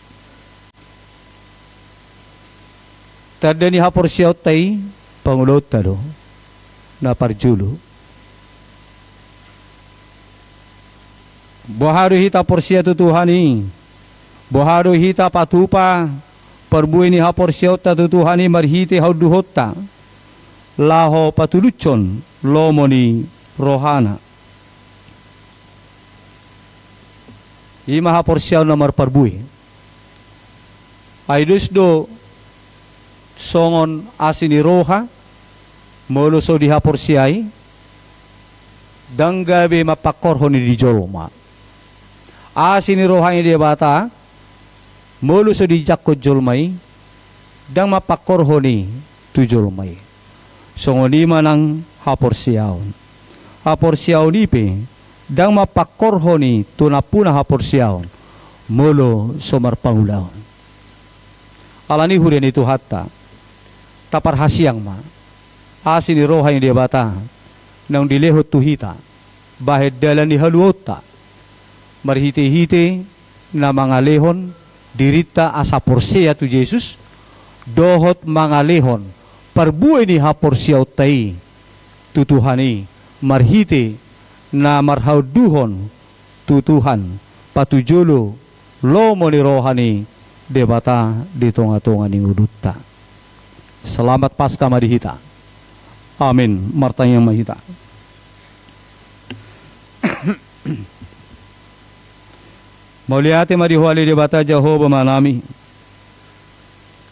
Tanda ni haporseaonta i, pangulaonta do na parjolo. Boha do hita porsea tu Tuhan i, boha do hita patupa parbue ni haporseaonta tu Tuhan i marhite haunduhonta, laho patulushon lomo ni rohana. I ma haporseaon na marparbue. Ai dos do songon asi ni roha, molo so dihaporseai, ndang gabe mampangkorhon i di jolma. Asi ni roha ni Debata, molo so dijangkon jolma i, ndang mampangkorhon i tu jolma i. Songon i ma nang haporseaon. Haporseaon i pe ndang mampangkorhon i tu nampuna haporseaon, molo so marpangulaon. Alani i, huria ni Tuhanta, taparhasiang ma asi ni roha ni Debata naung dilehon tu hita bahen dalan ni haluaonta, marhite-hite na mangalehon dirinta asa porsea tu Jesus, dohot mangalehon parbue ni haporseaonta i tu Tuhan i, marhite na marhaunduhon tu Tuhan, patujolo lomo ni roha ni Debata di tonga-tonga ni ngolunta. Selamat Paskah ma di hita. Amin. Martangiang ma hita. Mauliate ma di Ho ale Debata Jahowa Amanami.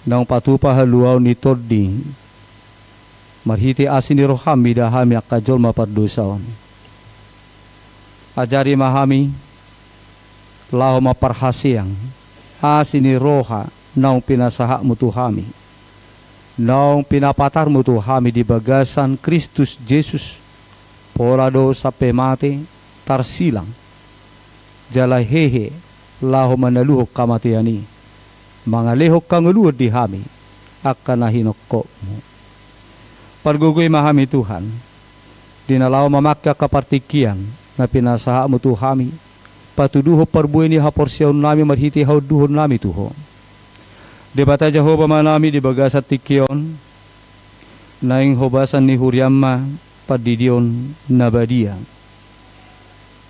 naung patupa haluaon ni tondi, marhite asi ni roham mida hami angka jolma pardosa on. Ajari ma hami, laho mamparhaseang asi ni roha naung pinasahatmu tu hami, naung pinapatarmu tu hami di bagasan Kristus Jesus, pola do sampe mate, tarsilang, jala hehe laho manaluhon hamatean i, mangalehon hangoluan di hami angka na hinongkopmu. Pargogoi ma hami Tuhan, di na laho mamangke angka partingkian na pinasahatmu tu hami, patuduhon parbue ni haporseaonnami marhite haunduhonnami tu Ho. Debata Jahowa Amanami, di bagasan tingki on, naeng hobasan ni huriam ma pandidion na badia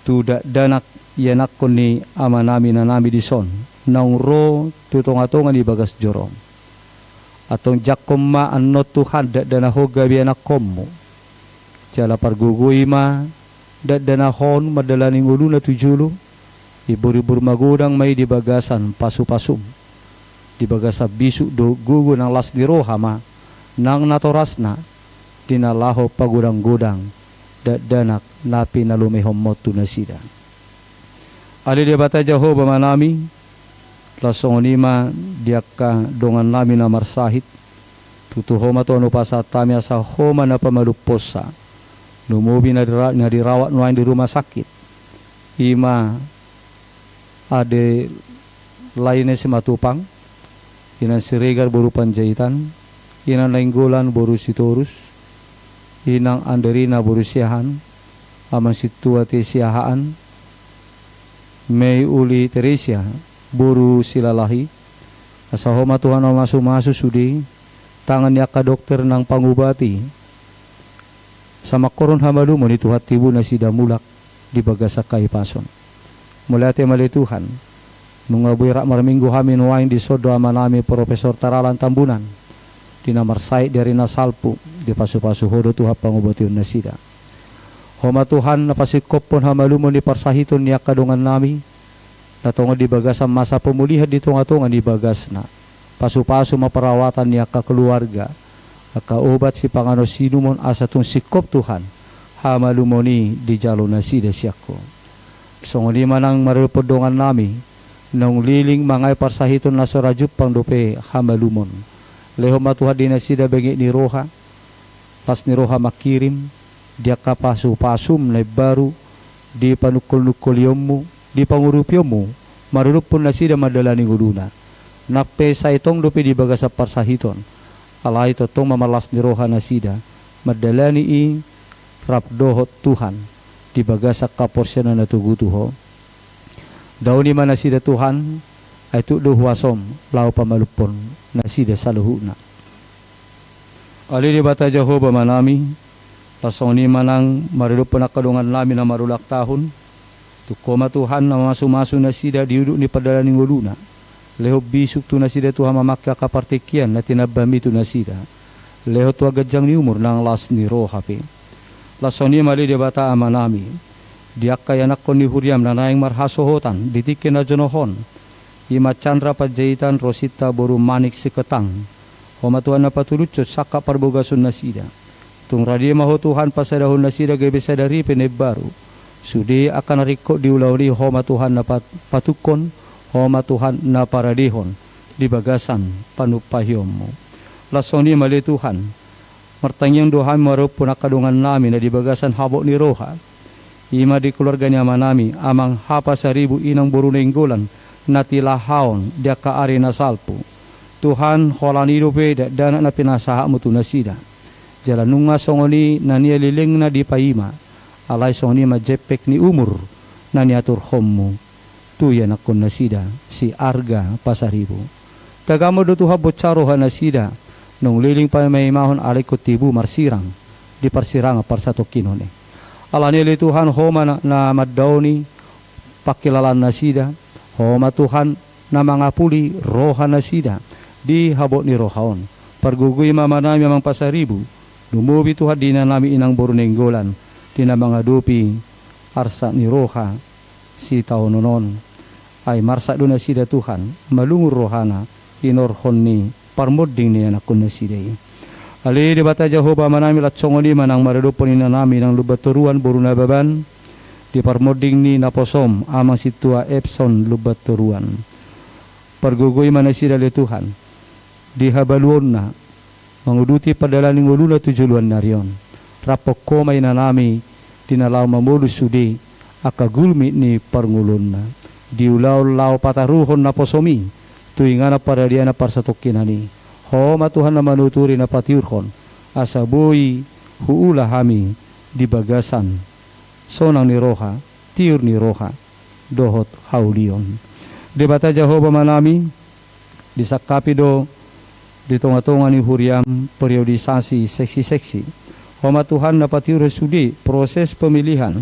tu dakdanak ianakhon ni amanami inanami dison, naung ro tu tongatonga ni bagas jorom. Antong jangkon ma annon Tuhan dakdanak on gabe ianakhonmu. Jala pargogoi ma dakdanak on mandalani ngoluna tu jolo, imbur-imbur magodang ma i di bagasan pasupasum, di bagasan bisuk dohot gogo nang las ni roha ma, nang natorasna, di na laho pagodanggodang dakdanak na pinalumehonmu tu nasida. Ale Debata Jahowa Amanami, laos songon i ma di angka dongannami na marsahit, tutu Ho ma Tuhan hupasahat hami asa Ho ma na pamalumhonsa. Lumobi na dira-, na dirawat nuaeng di rumah sakit, i ma Adelaine Simatupang, Inang Siregar boru Panjaitan, Inang Nainggolan boru Sitorus, Inang Anderina boru Siahaan, Amang Sintua T. Siahaan, Mei Uli Teresia boru Silalahi. Asa Ho ma Tuhan mamasumasu sude tangan ni angka dokter nang pangubati, asa mangkorhon hamalumon i Tuhan tibu nasida mulak di bagasan hahipason. Mauliate ma ale Tuhan, nunga boi rap marminggu hami nuaeng dison do amanami Profesor Taralan Tambunan, di na marsahit di ari na salpu, dipasupasu Ho do Tuhan pangubation nasida. Ho ma Tuhan na pasingkophon hamalumon ni parsahiton ni angka dongannami, na tongon di bagasan masa pemulihan di tongatonga ni bagasna. Pasupasu ma perawatan ni angka keluarga, angka obat sipanganon siinumon asa tung singkop Tuhan, hamalumon i dijalo nasida sian Ho. Songon i ma nang maradophon dongannami, naung leleng mangae parsahiton na so ra jumpang dope hamalumon. Lehon ma Tuhan di nasida benget ni roha, las ni roha mangkirim, di angka pasupasum na imbaru, di panungkolnungkolionmu, di pangurupionmu, maradophon nasida mandalani ngoluna. Nang pe sai tong dope di bagasan parsahiton, alai tongtong ma marlas ni roha nasida, mandalani i rap dohot Tuhan, di bagasan haporseaon na togu tu Ho. Daoni ma nasida Tuhan, ai tuk do huasom, laho pamalumhon nasida saluhutna. Ale Debata Jahowa Amanami, laos songon i ma nang maradophon angka dongannami na marulang tahun, tung Ho ma Tuhan na mamasumasu nasida di udut ni pardalanan ni ngoluna. Lehon bisuk tu nasida Tuhan mamangke angka partingkian na tinambaMi tu nasida. Lehon Tuhan ganjang ni umur nang las ni roha pe. Laos songon i ma ale Debata Amanami, di angka ianakhon ni huriaM na naeng marhasohotan di tingki na jonok on, i ma Chandra Panjaitan, Rosita boru Manik Siketang. Ho ma Tuhan na patulushon sangkap parbogason nasida. Tung rade ma Ho Tuhan pasadahon nasida gabe sada ripe na imbaru. Sude angka na ringkot di ulaon i Ho ma Tuhan na pat-, patungkon, Ho ma Tuhan na paradehon di bagasan panumpahianMu. Laos songon i ma ale Tuhan, martangiang do hami maradophon angka dongannami na di bagasan habot ni roha, i ma di keluarga ni amanami, Amang H. Pasaribu, Inang boru Nainggolan, na tilahaon di angka ari na salpu. Tuhan, holan i dope dakdanak na pinasahatMu tu nasida. Jala nunga songon i na nialilengna dipaima, alai songon i ma jempek ni umur na niaturhonMu tu ianakhon nasida, si Arga Pasaribu. Tagamon do Tuhan bonsa roha nasida, naung leleng paimaimahon ala ingkon tibu marsirang di parsirangan parsatongkinon i. Alani i ale Tuhan, Ho ma na, na mandaoni pangkilalaan nasida, Ho ma Tuhan na mangapuli roha nasida di habot ni roha on. Pargogoi ma amanami Amang Pasaribu, lumobi Tuhan di inanami Inang boru Nainggolan, di na mangadopi arsak ni roha sitaonon on. Ai marsak do nasida Tuhan, malungun rohana, hinorhon ni parmonding ni anakkon nasida i. Ale Debata Jahowa Amanami, laos songon i ma nang maradophon inanami nang Lumbantoruan boru Nababan, di parmonding ni naposom Amang Sintua Epson Lumbantoruan. Pargogoi ma nasida ale Tuhan, di habaluonna, manguduti pardalanan ni ngoluna tu joloan ni ari on. Raphon Ho ma inanami, di na laho mamolus sude angka gulmit ni parngoluonna. Di ulaon laho pataruhon naposom i, tu inganan paradianan parsatongkinan i. Ho ma Tuhan na manuturi na patiurhon, asa boi huula hami di bagasan sonang ni roha, tiur ni roha, dohot haulion. Debata Jahowa Amanami, disangkapi do di tonga-tonga ni huriam periodisasi seksi-seksi. Ho ma Tuhan na patiurhon sude proses pemilihan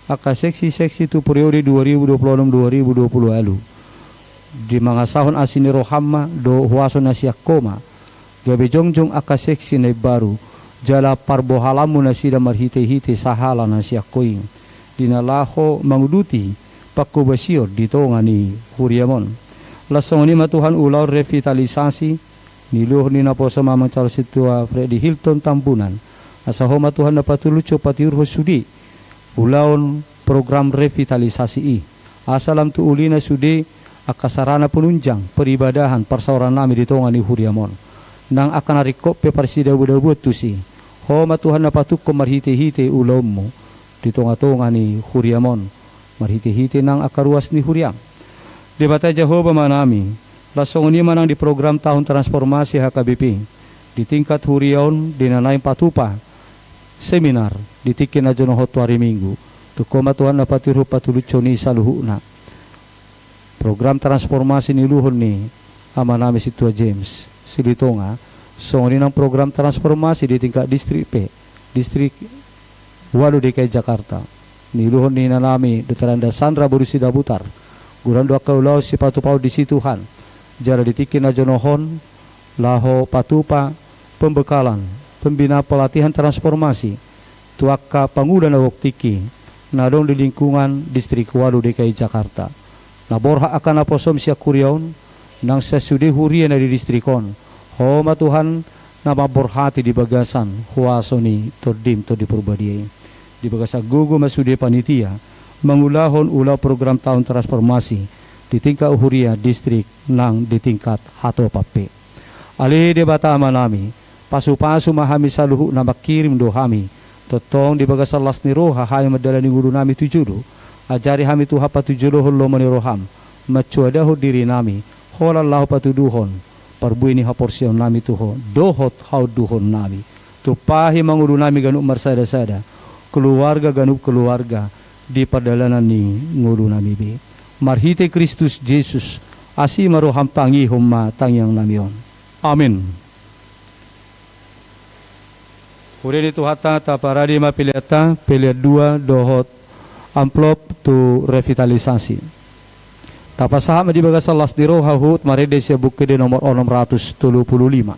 angka seksi-seksi tu periode dua ribu dua puluh enam dua ribu dua puluh ualu. Di mangasahon asi ni roham ma do huaso na sian Ho ma, gabe jongjong angka seksi na imbaru, jala parbohalanmu nasida marhite-hite sahala na sian Ho i, di na laho manguduti pangkobasion di tonga ni huriam on. Laos songon i ma Tuhan ulaon revitalisasi, niluhon ni naposom Amang Calon Sintua Freddy Hilton Tambunan, asa Ho ma Tuhan na patulushon patiurhon sude ulaon program revitalisasi i. Asa lam tu ulina sude angka sarana penunjang peribadahan parsaoran nami di tonga ni huriam on. Nang angka na ringkot pe parsidabu-dabuan tusi, Ho ma Tuhan na patungkon marhite-hite ulaonmu di tonga-tonga ni huriam on, marhite-hite nang angka ruas ni huriam. Debata Jahowa Amanami, laos songon i ma nang di program tahun transformasi H K B P, di tingkat huria on di na naeng patupa seminar di tingki na jonohon tu ari Minggu. Tung Ho ma Tuhan na patiurhon patulushon i saluhutna. Program transformasi niluhon ni Amanami Sintua James Silitonga, songon i nang program transformasi di tingkat distrik pe, distrik ualu D K I Jakarta, niluhon ni inanami Doktoranda Sandra boru Sidabutar. Godang do angka ulaon sipatupaon disi Tuhan, jala di tingki na jonohon laho patupa pembekalan, pembinaan pelatihan transformasi tu angka pangula na gok tingki na adong di lingkungan distrik ualu D K I Jakarta. Na borhat angka naposom sian huria on, nang sian sude huria na di distrik on. Ho ma Tuhan na mamborhati di bagasan huaso ni Tondim Tondi Parbadia i. Di bagasan gogo ma sude panitia mangulahon ulaon program tahun transformasi di tingkat huria distrik nang di tingkat hatopan pe. Ale Debata Amanami, pasu-pasu ma hami saluhutna, mangkirim do hami tongtong di bagasan las ni roha hami mandalani ngolunami tu jolo. Ajari hami Tuhan patujolohon lomo ni roham, mansoadahon dirinami holan laho patuduhon parbue ni haporseaonnami tu Ho dohot haunduhonnami. Tumpahi ma ngolunami ganup marsada-sada, keluarga ganup keluarga di pardalanan ni ngolunami be. Marhite Kristus Jesus, asi ma roham, tangihon ma tangiangnami on. Amin. Huria ni Tuhanta, taparade ma peleanta, pelean dua dohot amplop tu revitalisasi. Tapasahat ma di bagasan las ni roha huhut marende sian Buku Ende nomor onom ratus tolu pulu lima.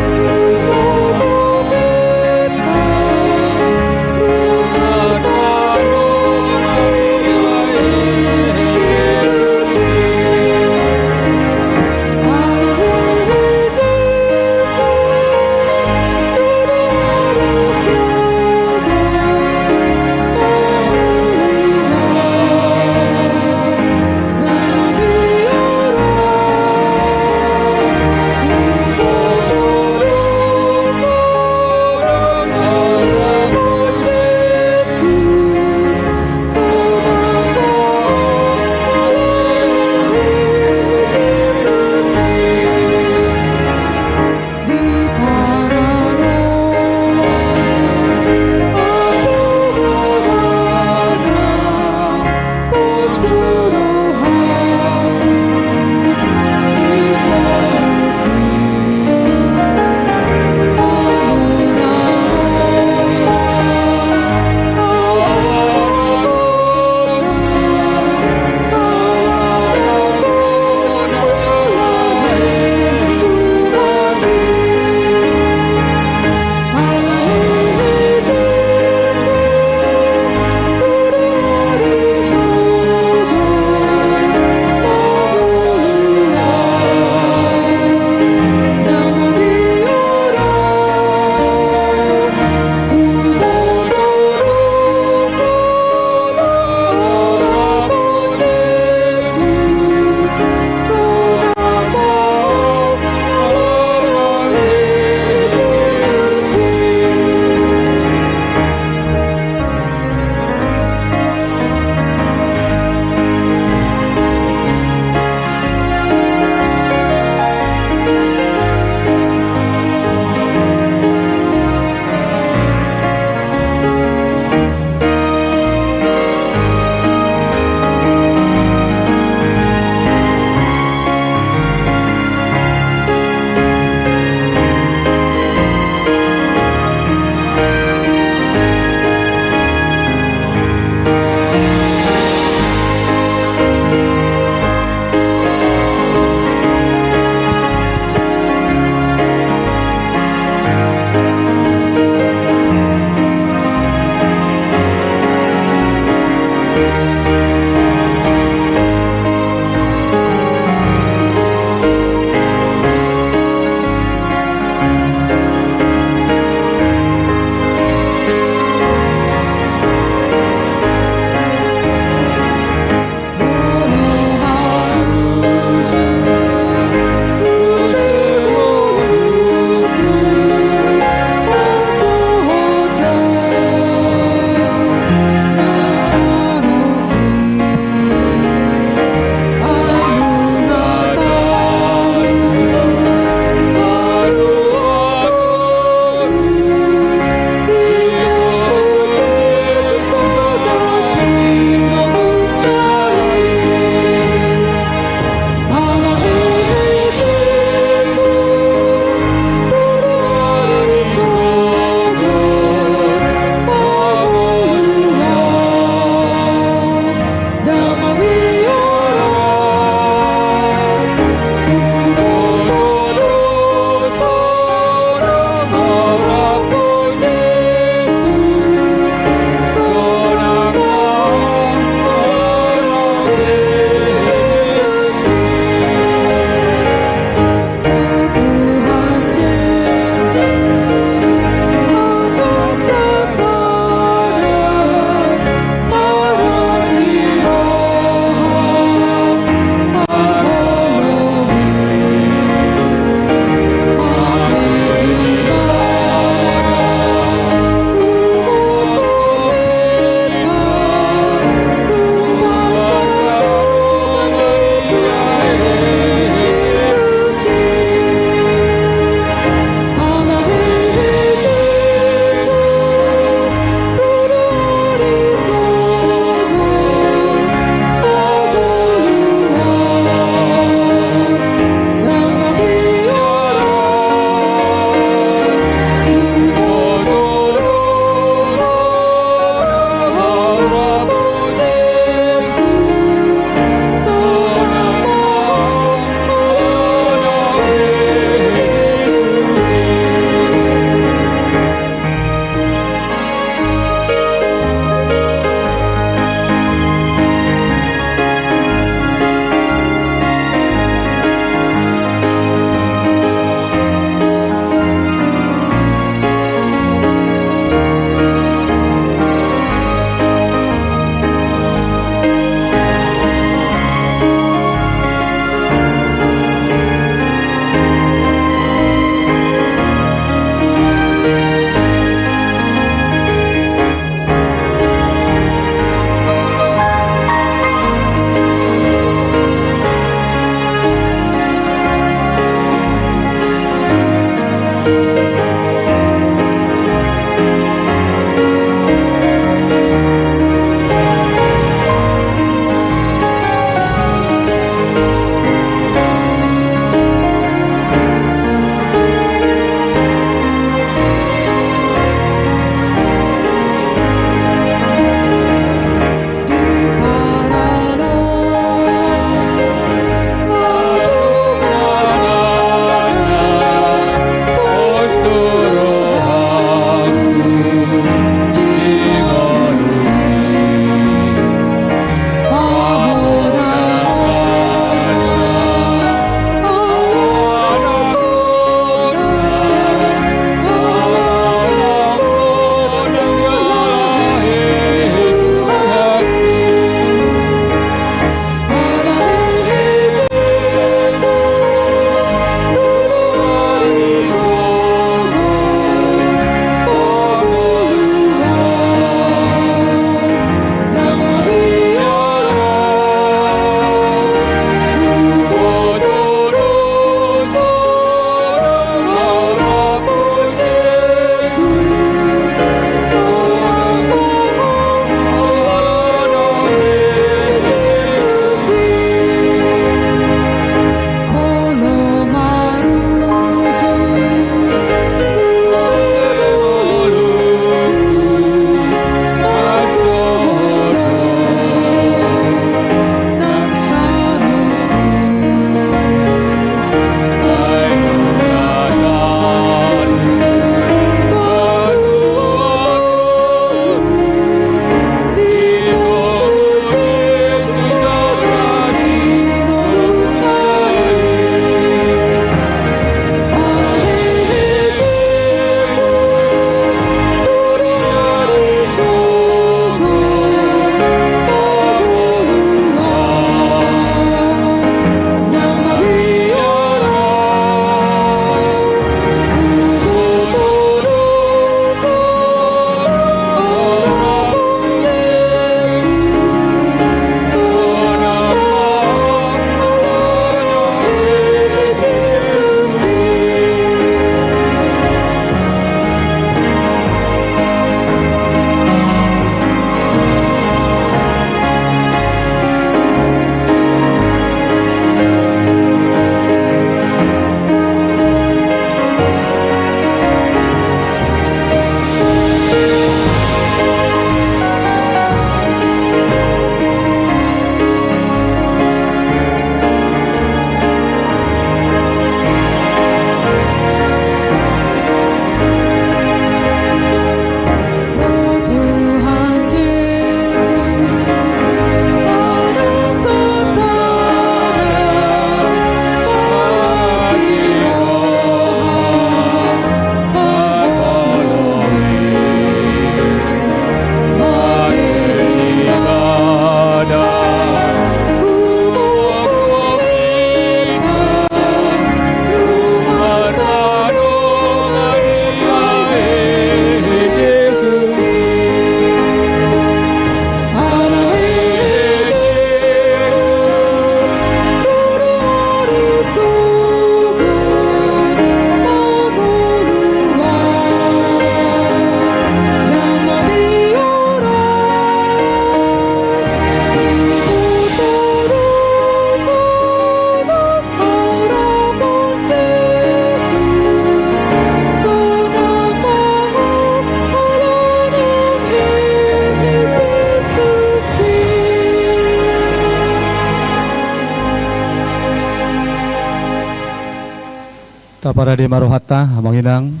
Pande ma rohanta, Amang Inang,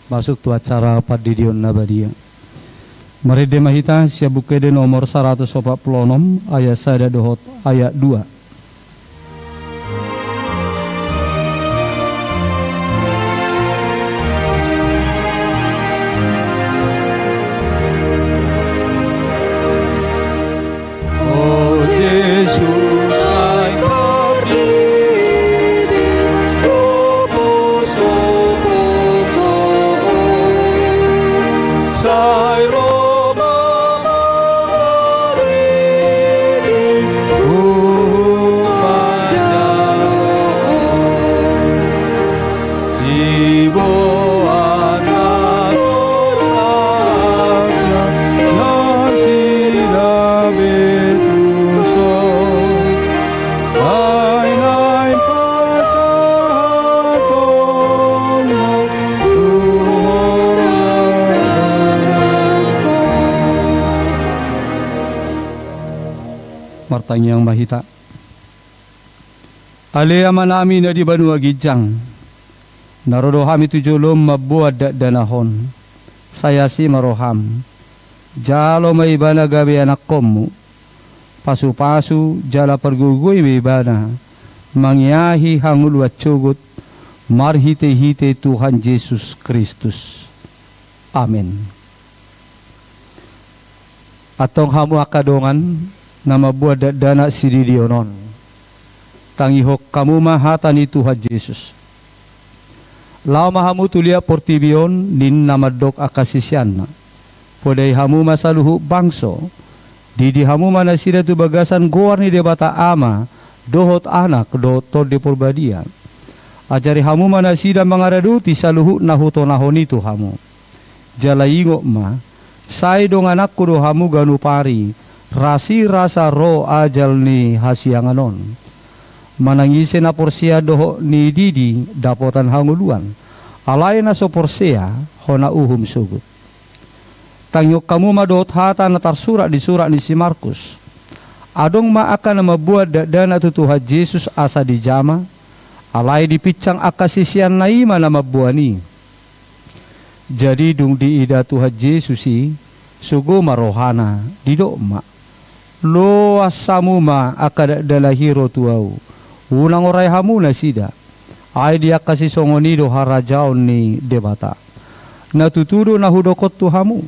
masuk tu acara pandidion na badia. Marende ma hita sian Buku Ende nomor saratus opat pulu onom, ayat sada dohot ayat dua. O Jesus, sai tardidi do poso-poso on, sai ro ma mangalului huhut manjalo on. Diboan nasida nasida be tu son, ai naeng pasahathon na tu horong ni tanganmu. Martangiang ma hita. Ale Amanami na di banua ginjang, na ro do hami tu jolom mamboan dakdanak on. Sai asi ma roham. Jalo ma ibana gabe anakkonmu. Pasu-pasu jala pargogoi ma ibana mangiahi hangoluan sogot marhite-hite Tuhan Jesus Kristus. Amen. Antong hamu angka dongan na mamboan dakdanak sididion on, tangihon hamu ma hata ni Tuhan Jesus. Laho ma hamu tu liat portibi on, ninna mandok angka siseanna. Podai hamu ma saluhut bangso, didi hamu ma nasida tu bagasan goar ni Debata Ama, dohot Anak, dohot Tondi Porbadia. Ajari hamu ma nasida mangaradoti saluhut na hutonahon i tu hamu. Jala ingot ma, sai dongananku do hamu ganup ari, rasirasa ro ajal ni hasiangan on. Manang ise na porsea dohot nididi dapotan hangoluan, alai na so porsea hona uhum sogot. Tangihon hamu ma dohot hata na tarsurat di surat ni si Markus. Adong ma angka na mamboan dakdanak tu Tuhan Jesus asa dijama, alai dipinsang angka siseanna i ma na mamboan i. Jadi dung diida Tuhan Jesus i, sogo ma rohana, didok ma: Loas hamu ma angka dakdanak i ro tu ahu, unang orai hamu nasida. Ai di angka sisongon i do harajaon ni Debata. Na tutu do na hudok on tu hamu.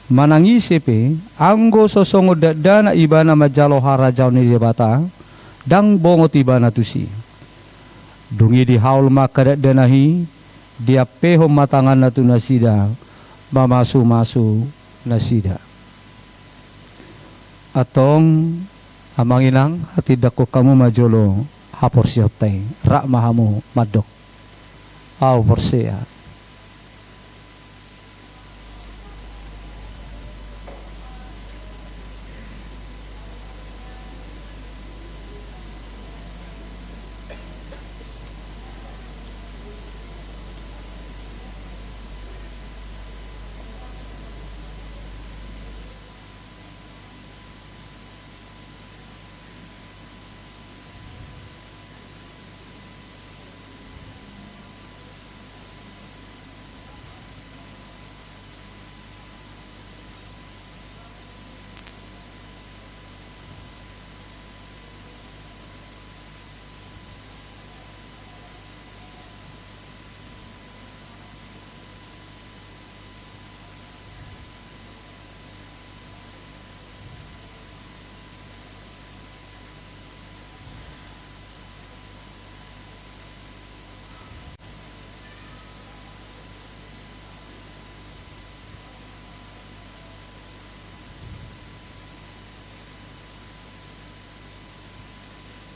Manang ise pe, anggo so songon dakdanak ibana manjalo harajaon ni Debata, ndang bongot ibana tusi. Dung i dihaol ma angka dakdanak i, diampehon ma tanganna tu nasida, mamasu-masu nasida. Antong, Amang Inang, hatindangkon hamu ma jolo haporseaonta i, rap ma hamu mandok: Ahu porsea.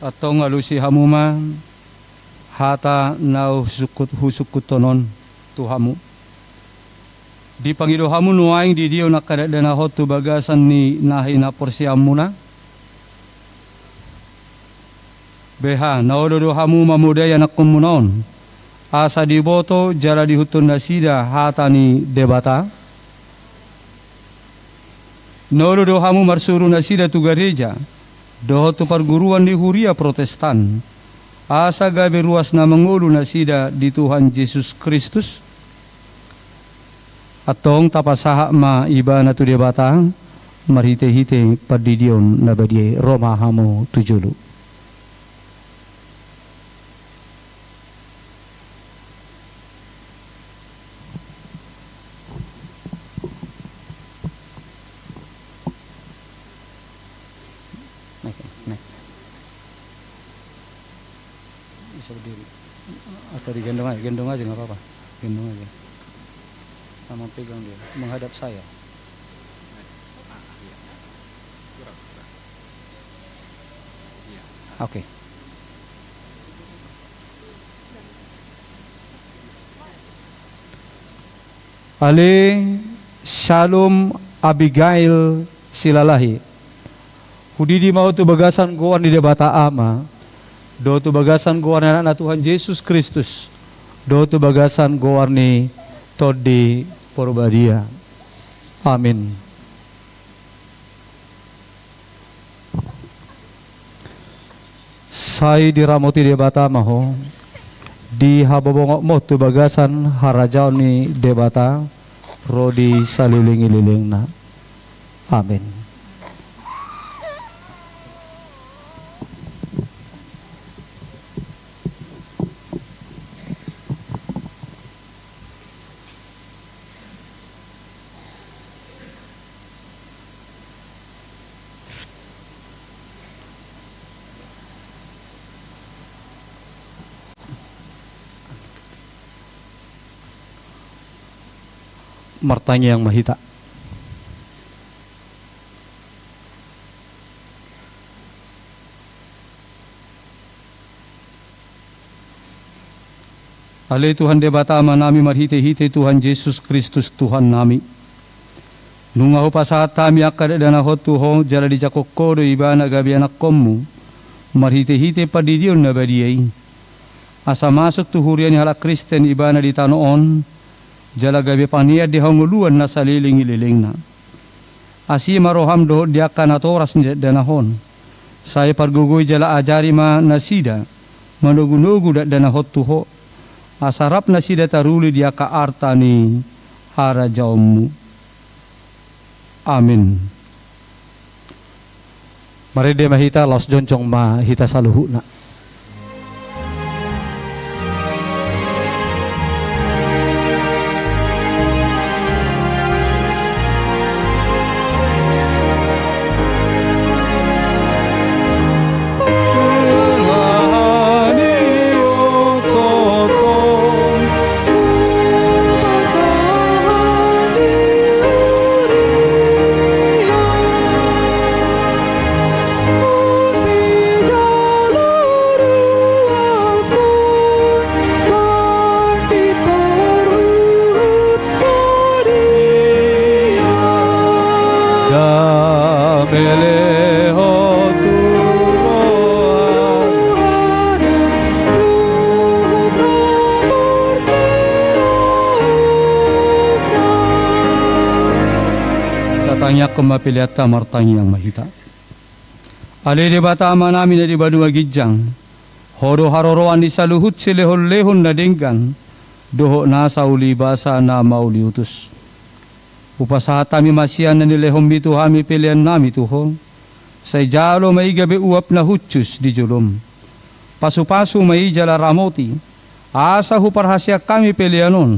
Antong alusi hamu ma hata na husungkun, husungkunhon on tu hamu. Dipangido hamu nuaeng didion angka dakdanak on tu bagasan ni na hinaporseaonmuna? Beha, na olo do hamu mamodai anakkonmuna on, asa diboto jala diihuthon nasida hata ni Debata? Na olo do hamu marsuru nasida tu gareja, dohot tu parguruan ni huria Protestan, asa gabe ruas na mangolu nasida di Tuhan Jesus Kristus. Antong tapasahat ma ibana tu Debata marhitehite pandidion na badia i. Ro ma hamu tu jolo. Naik, naik. Bisa berdiri. Atau digendong aja, gendong aja nggak apa-apa. Gendong aja. Sama pegang dia, menghadap saya. Oke. Ale Shalom Abigail Silalahi. Hudidi ma ho tu bagasan goar ni Debata Ama, dohot tu bagasan goar ni Anakna Tuhan Jesus Kristus, dohot tu bagasan goar ni Tondi Porbadia. Amin. Sai diramoti Debata ma ho di habobongot mu tu bagasan harajaon ni Debata ro di salelenglelengna. Amin. Martangiang ma hita. Ale Tuhan Debata Amanami marhitehite Tuhan Jesus Kristus Tuhannami. Nunga hupasahat hami angka dakdanak on tu Ho jala dijangkon Ho do ibana gabe anakkonmu marhitehite pandidion na badia i. Asa masuk tu huria ni halak Kristen ibana di tano on, jala gabe pangean di hangoluan na salelenglelengna. Asi ma roham dohot di angka natoras ni dakdanak on. Sai pargogoi jala ajari ma nasida manogunogu dakdanak on tu Ho, asa rap nasida taruli di angka arta ni harajaonmu. Amin. Marende ma hita, laos jongjong ma hita saluhutna. Tatangiangkon ma peleanta, martangiang ma hita. Ale Debata Amanami na di banua ginjang, Ho do haroroan ni saluhut silehonlehon na denggan, dohot nasa ulibasa na mauliutus. Hupasahat hami ma sian na nilehonmi tu hami peleannami tu Ho, sai jalo ma i gabe uap na hushus di jolom. Pasupasu ma i jala ramoti, asa huparhaseang hami pelean on,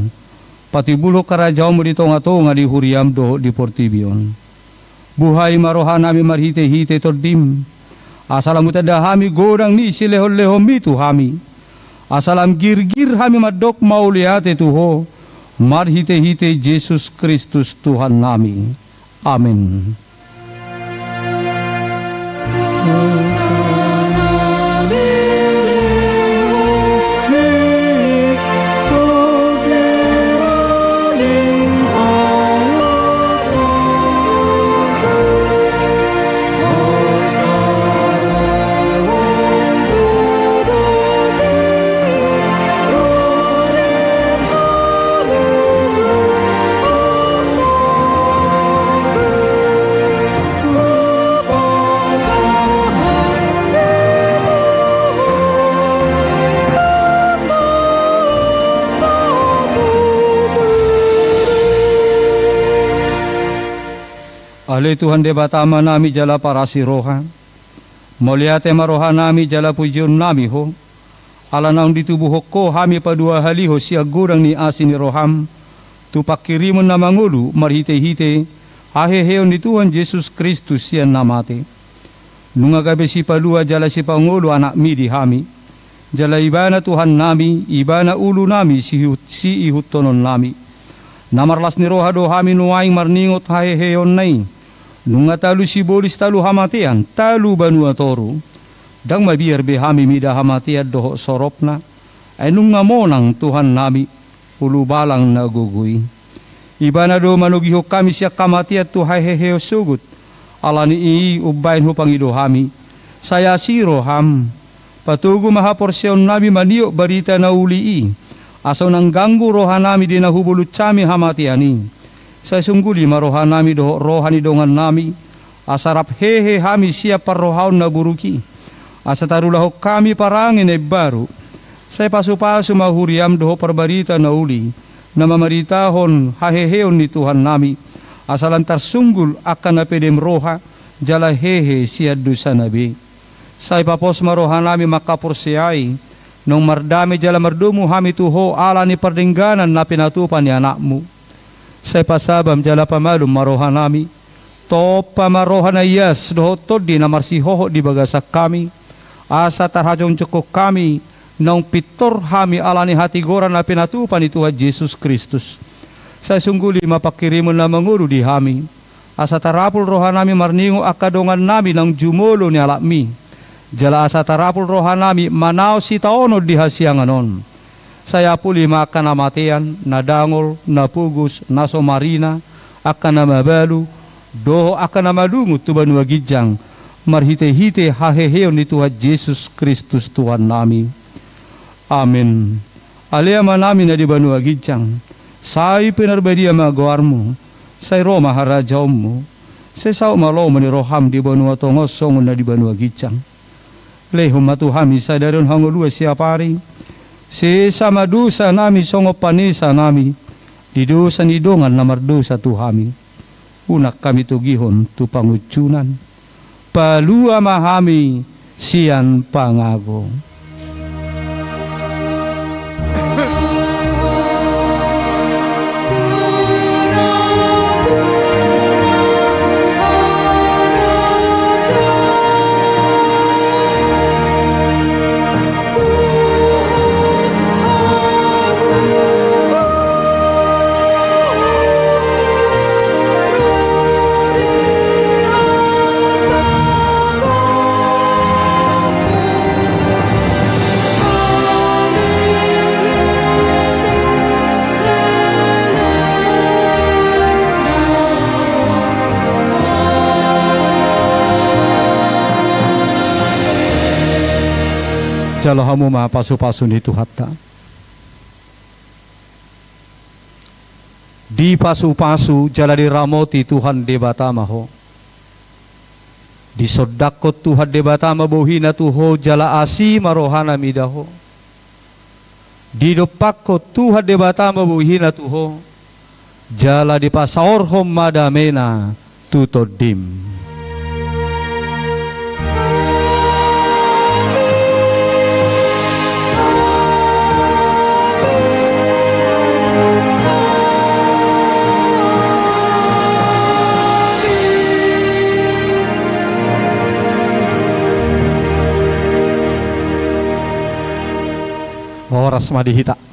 patimbulhon harajaonmu di tongatonga ni huriam dohot di portibi on. Buhai ma rohanami marhitehite Tondim, asa lam hutanda hami godang ni silehonlehonmi tu hami, asa lam girgir hami mandok mauliate tu Ho, marhitehite Jesus Kristus Tuhannami. Amin. Ale Tuhan Debata Amanami jala parasi roha, mauliate ma rohanami jala pujionnami Ho, ala naung ditubuhon Ho hami paduahalihon sian godang ni asi ni roham, tu panghirimon na mangolu marhitehite haheheon ni Tuhan Jesus Kristus sian na mate. Nunga gabe sipalua jala sipangolu Anakmi di hami. Jala Ibana Tuhannami, Ibana ulunami, sihu-, siihuthononnami. Na marlas ni roha do hami nuaeng marningot haheheonna i. Nunga talu sibolis, talu hamatean, talu banua toru. Ndang mabiar be hami mida hamatean dohot soropna. Ai nunga monang Tuhannami, ulubalang na gogo i. Ibana do manogihon hami sian hamatean tu haheheon sogot. Ala ni i umbahen hupangido hami. Sai asi roham. Patogu ma haporseaonnami maniop barita na uli i. Asa unang ganggu rohanami di na hubolut hami hamatean i. Sai sungguli ma rohanami dohot roha ni dongannami. Asa rap hehe hami sian parrohaon na buruk i. Asa tarulahon hami parange na imbaru. Sai pasupasu ma huriam dohot parbarita na uli, na mamaritahon haheheon ni Tuhannami, asa lan tarsunggul angka na pedem roha, jala hehe sian dosana be. Sai papos ma rohanami mangkaporseai, naung mardame jala mardomu hami tu Ho ala ni pardengganan na pinatupa ni Anakmu. Sai pasabam jala pamalum ma rohanami. Tompa ma roha na ias dohot tondi na marsihohot di bagasan hami, asa tarhajongjongkon hami, naung pintor hami ala ni hatigoran na pinatupa ni Tuhan Jesus Kristus. Sai sungguli ma panghirimon na mangolu di hami, asa tarapul rohanami marningot angka dongannami naung jumolo ni Anakmi. Jala asa tarapul rohanami manaon sitaonon di hasiangan on. Sai apuli ma angka na matean, na dangol, na pogos, na so marina, angka na mabalu, dohot angka na malungun tu banua ginjang, marhitehite haheheon ni Tuhan Jesus Kristus Tuhannami. Amen. Ale Amanami na di banua ginjang, sai pinarbadia ma goarmu, sai ro ma harajaonmu, sai saut ma lomo ni roham di banua tonga on songon na di banua ginjang. Lehon ma tu hami sadari on hangoluan siapari. Sesa ma dosanami songon panesanami di dosa ni dongan na mardosa tu hami. Unang hami togihon tu pangunjunan. Palua ma hami sian pangago. Jalo hamu ma pasupasu ni Tuhanta. Dipasupasu jala diramoti Tuhan Debata ma ho. Disondangkon Tuhan Debata ma bohina tu ho jala asi ma rohana mida ho. Didompakkon Tuhan Debata ma bohina tu ho, jala dipasaorhon ma damena tu tondim. Horas ma di hita.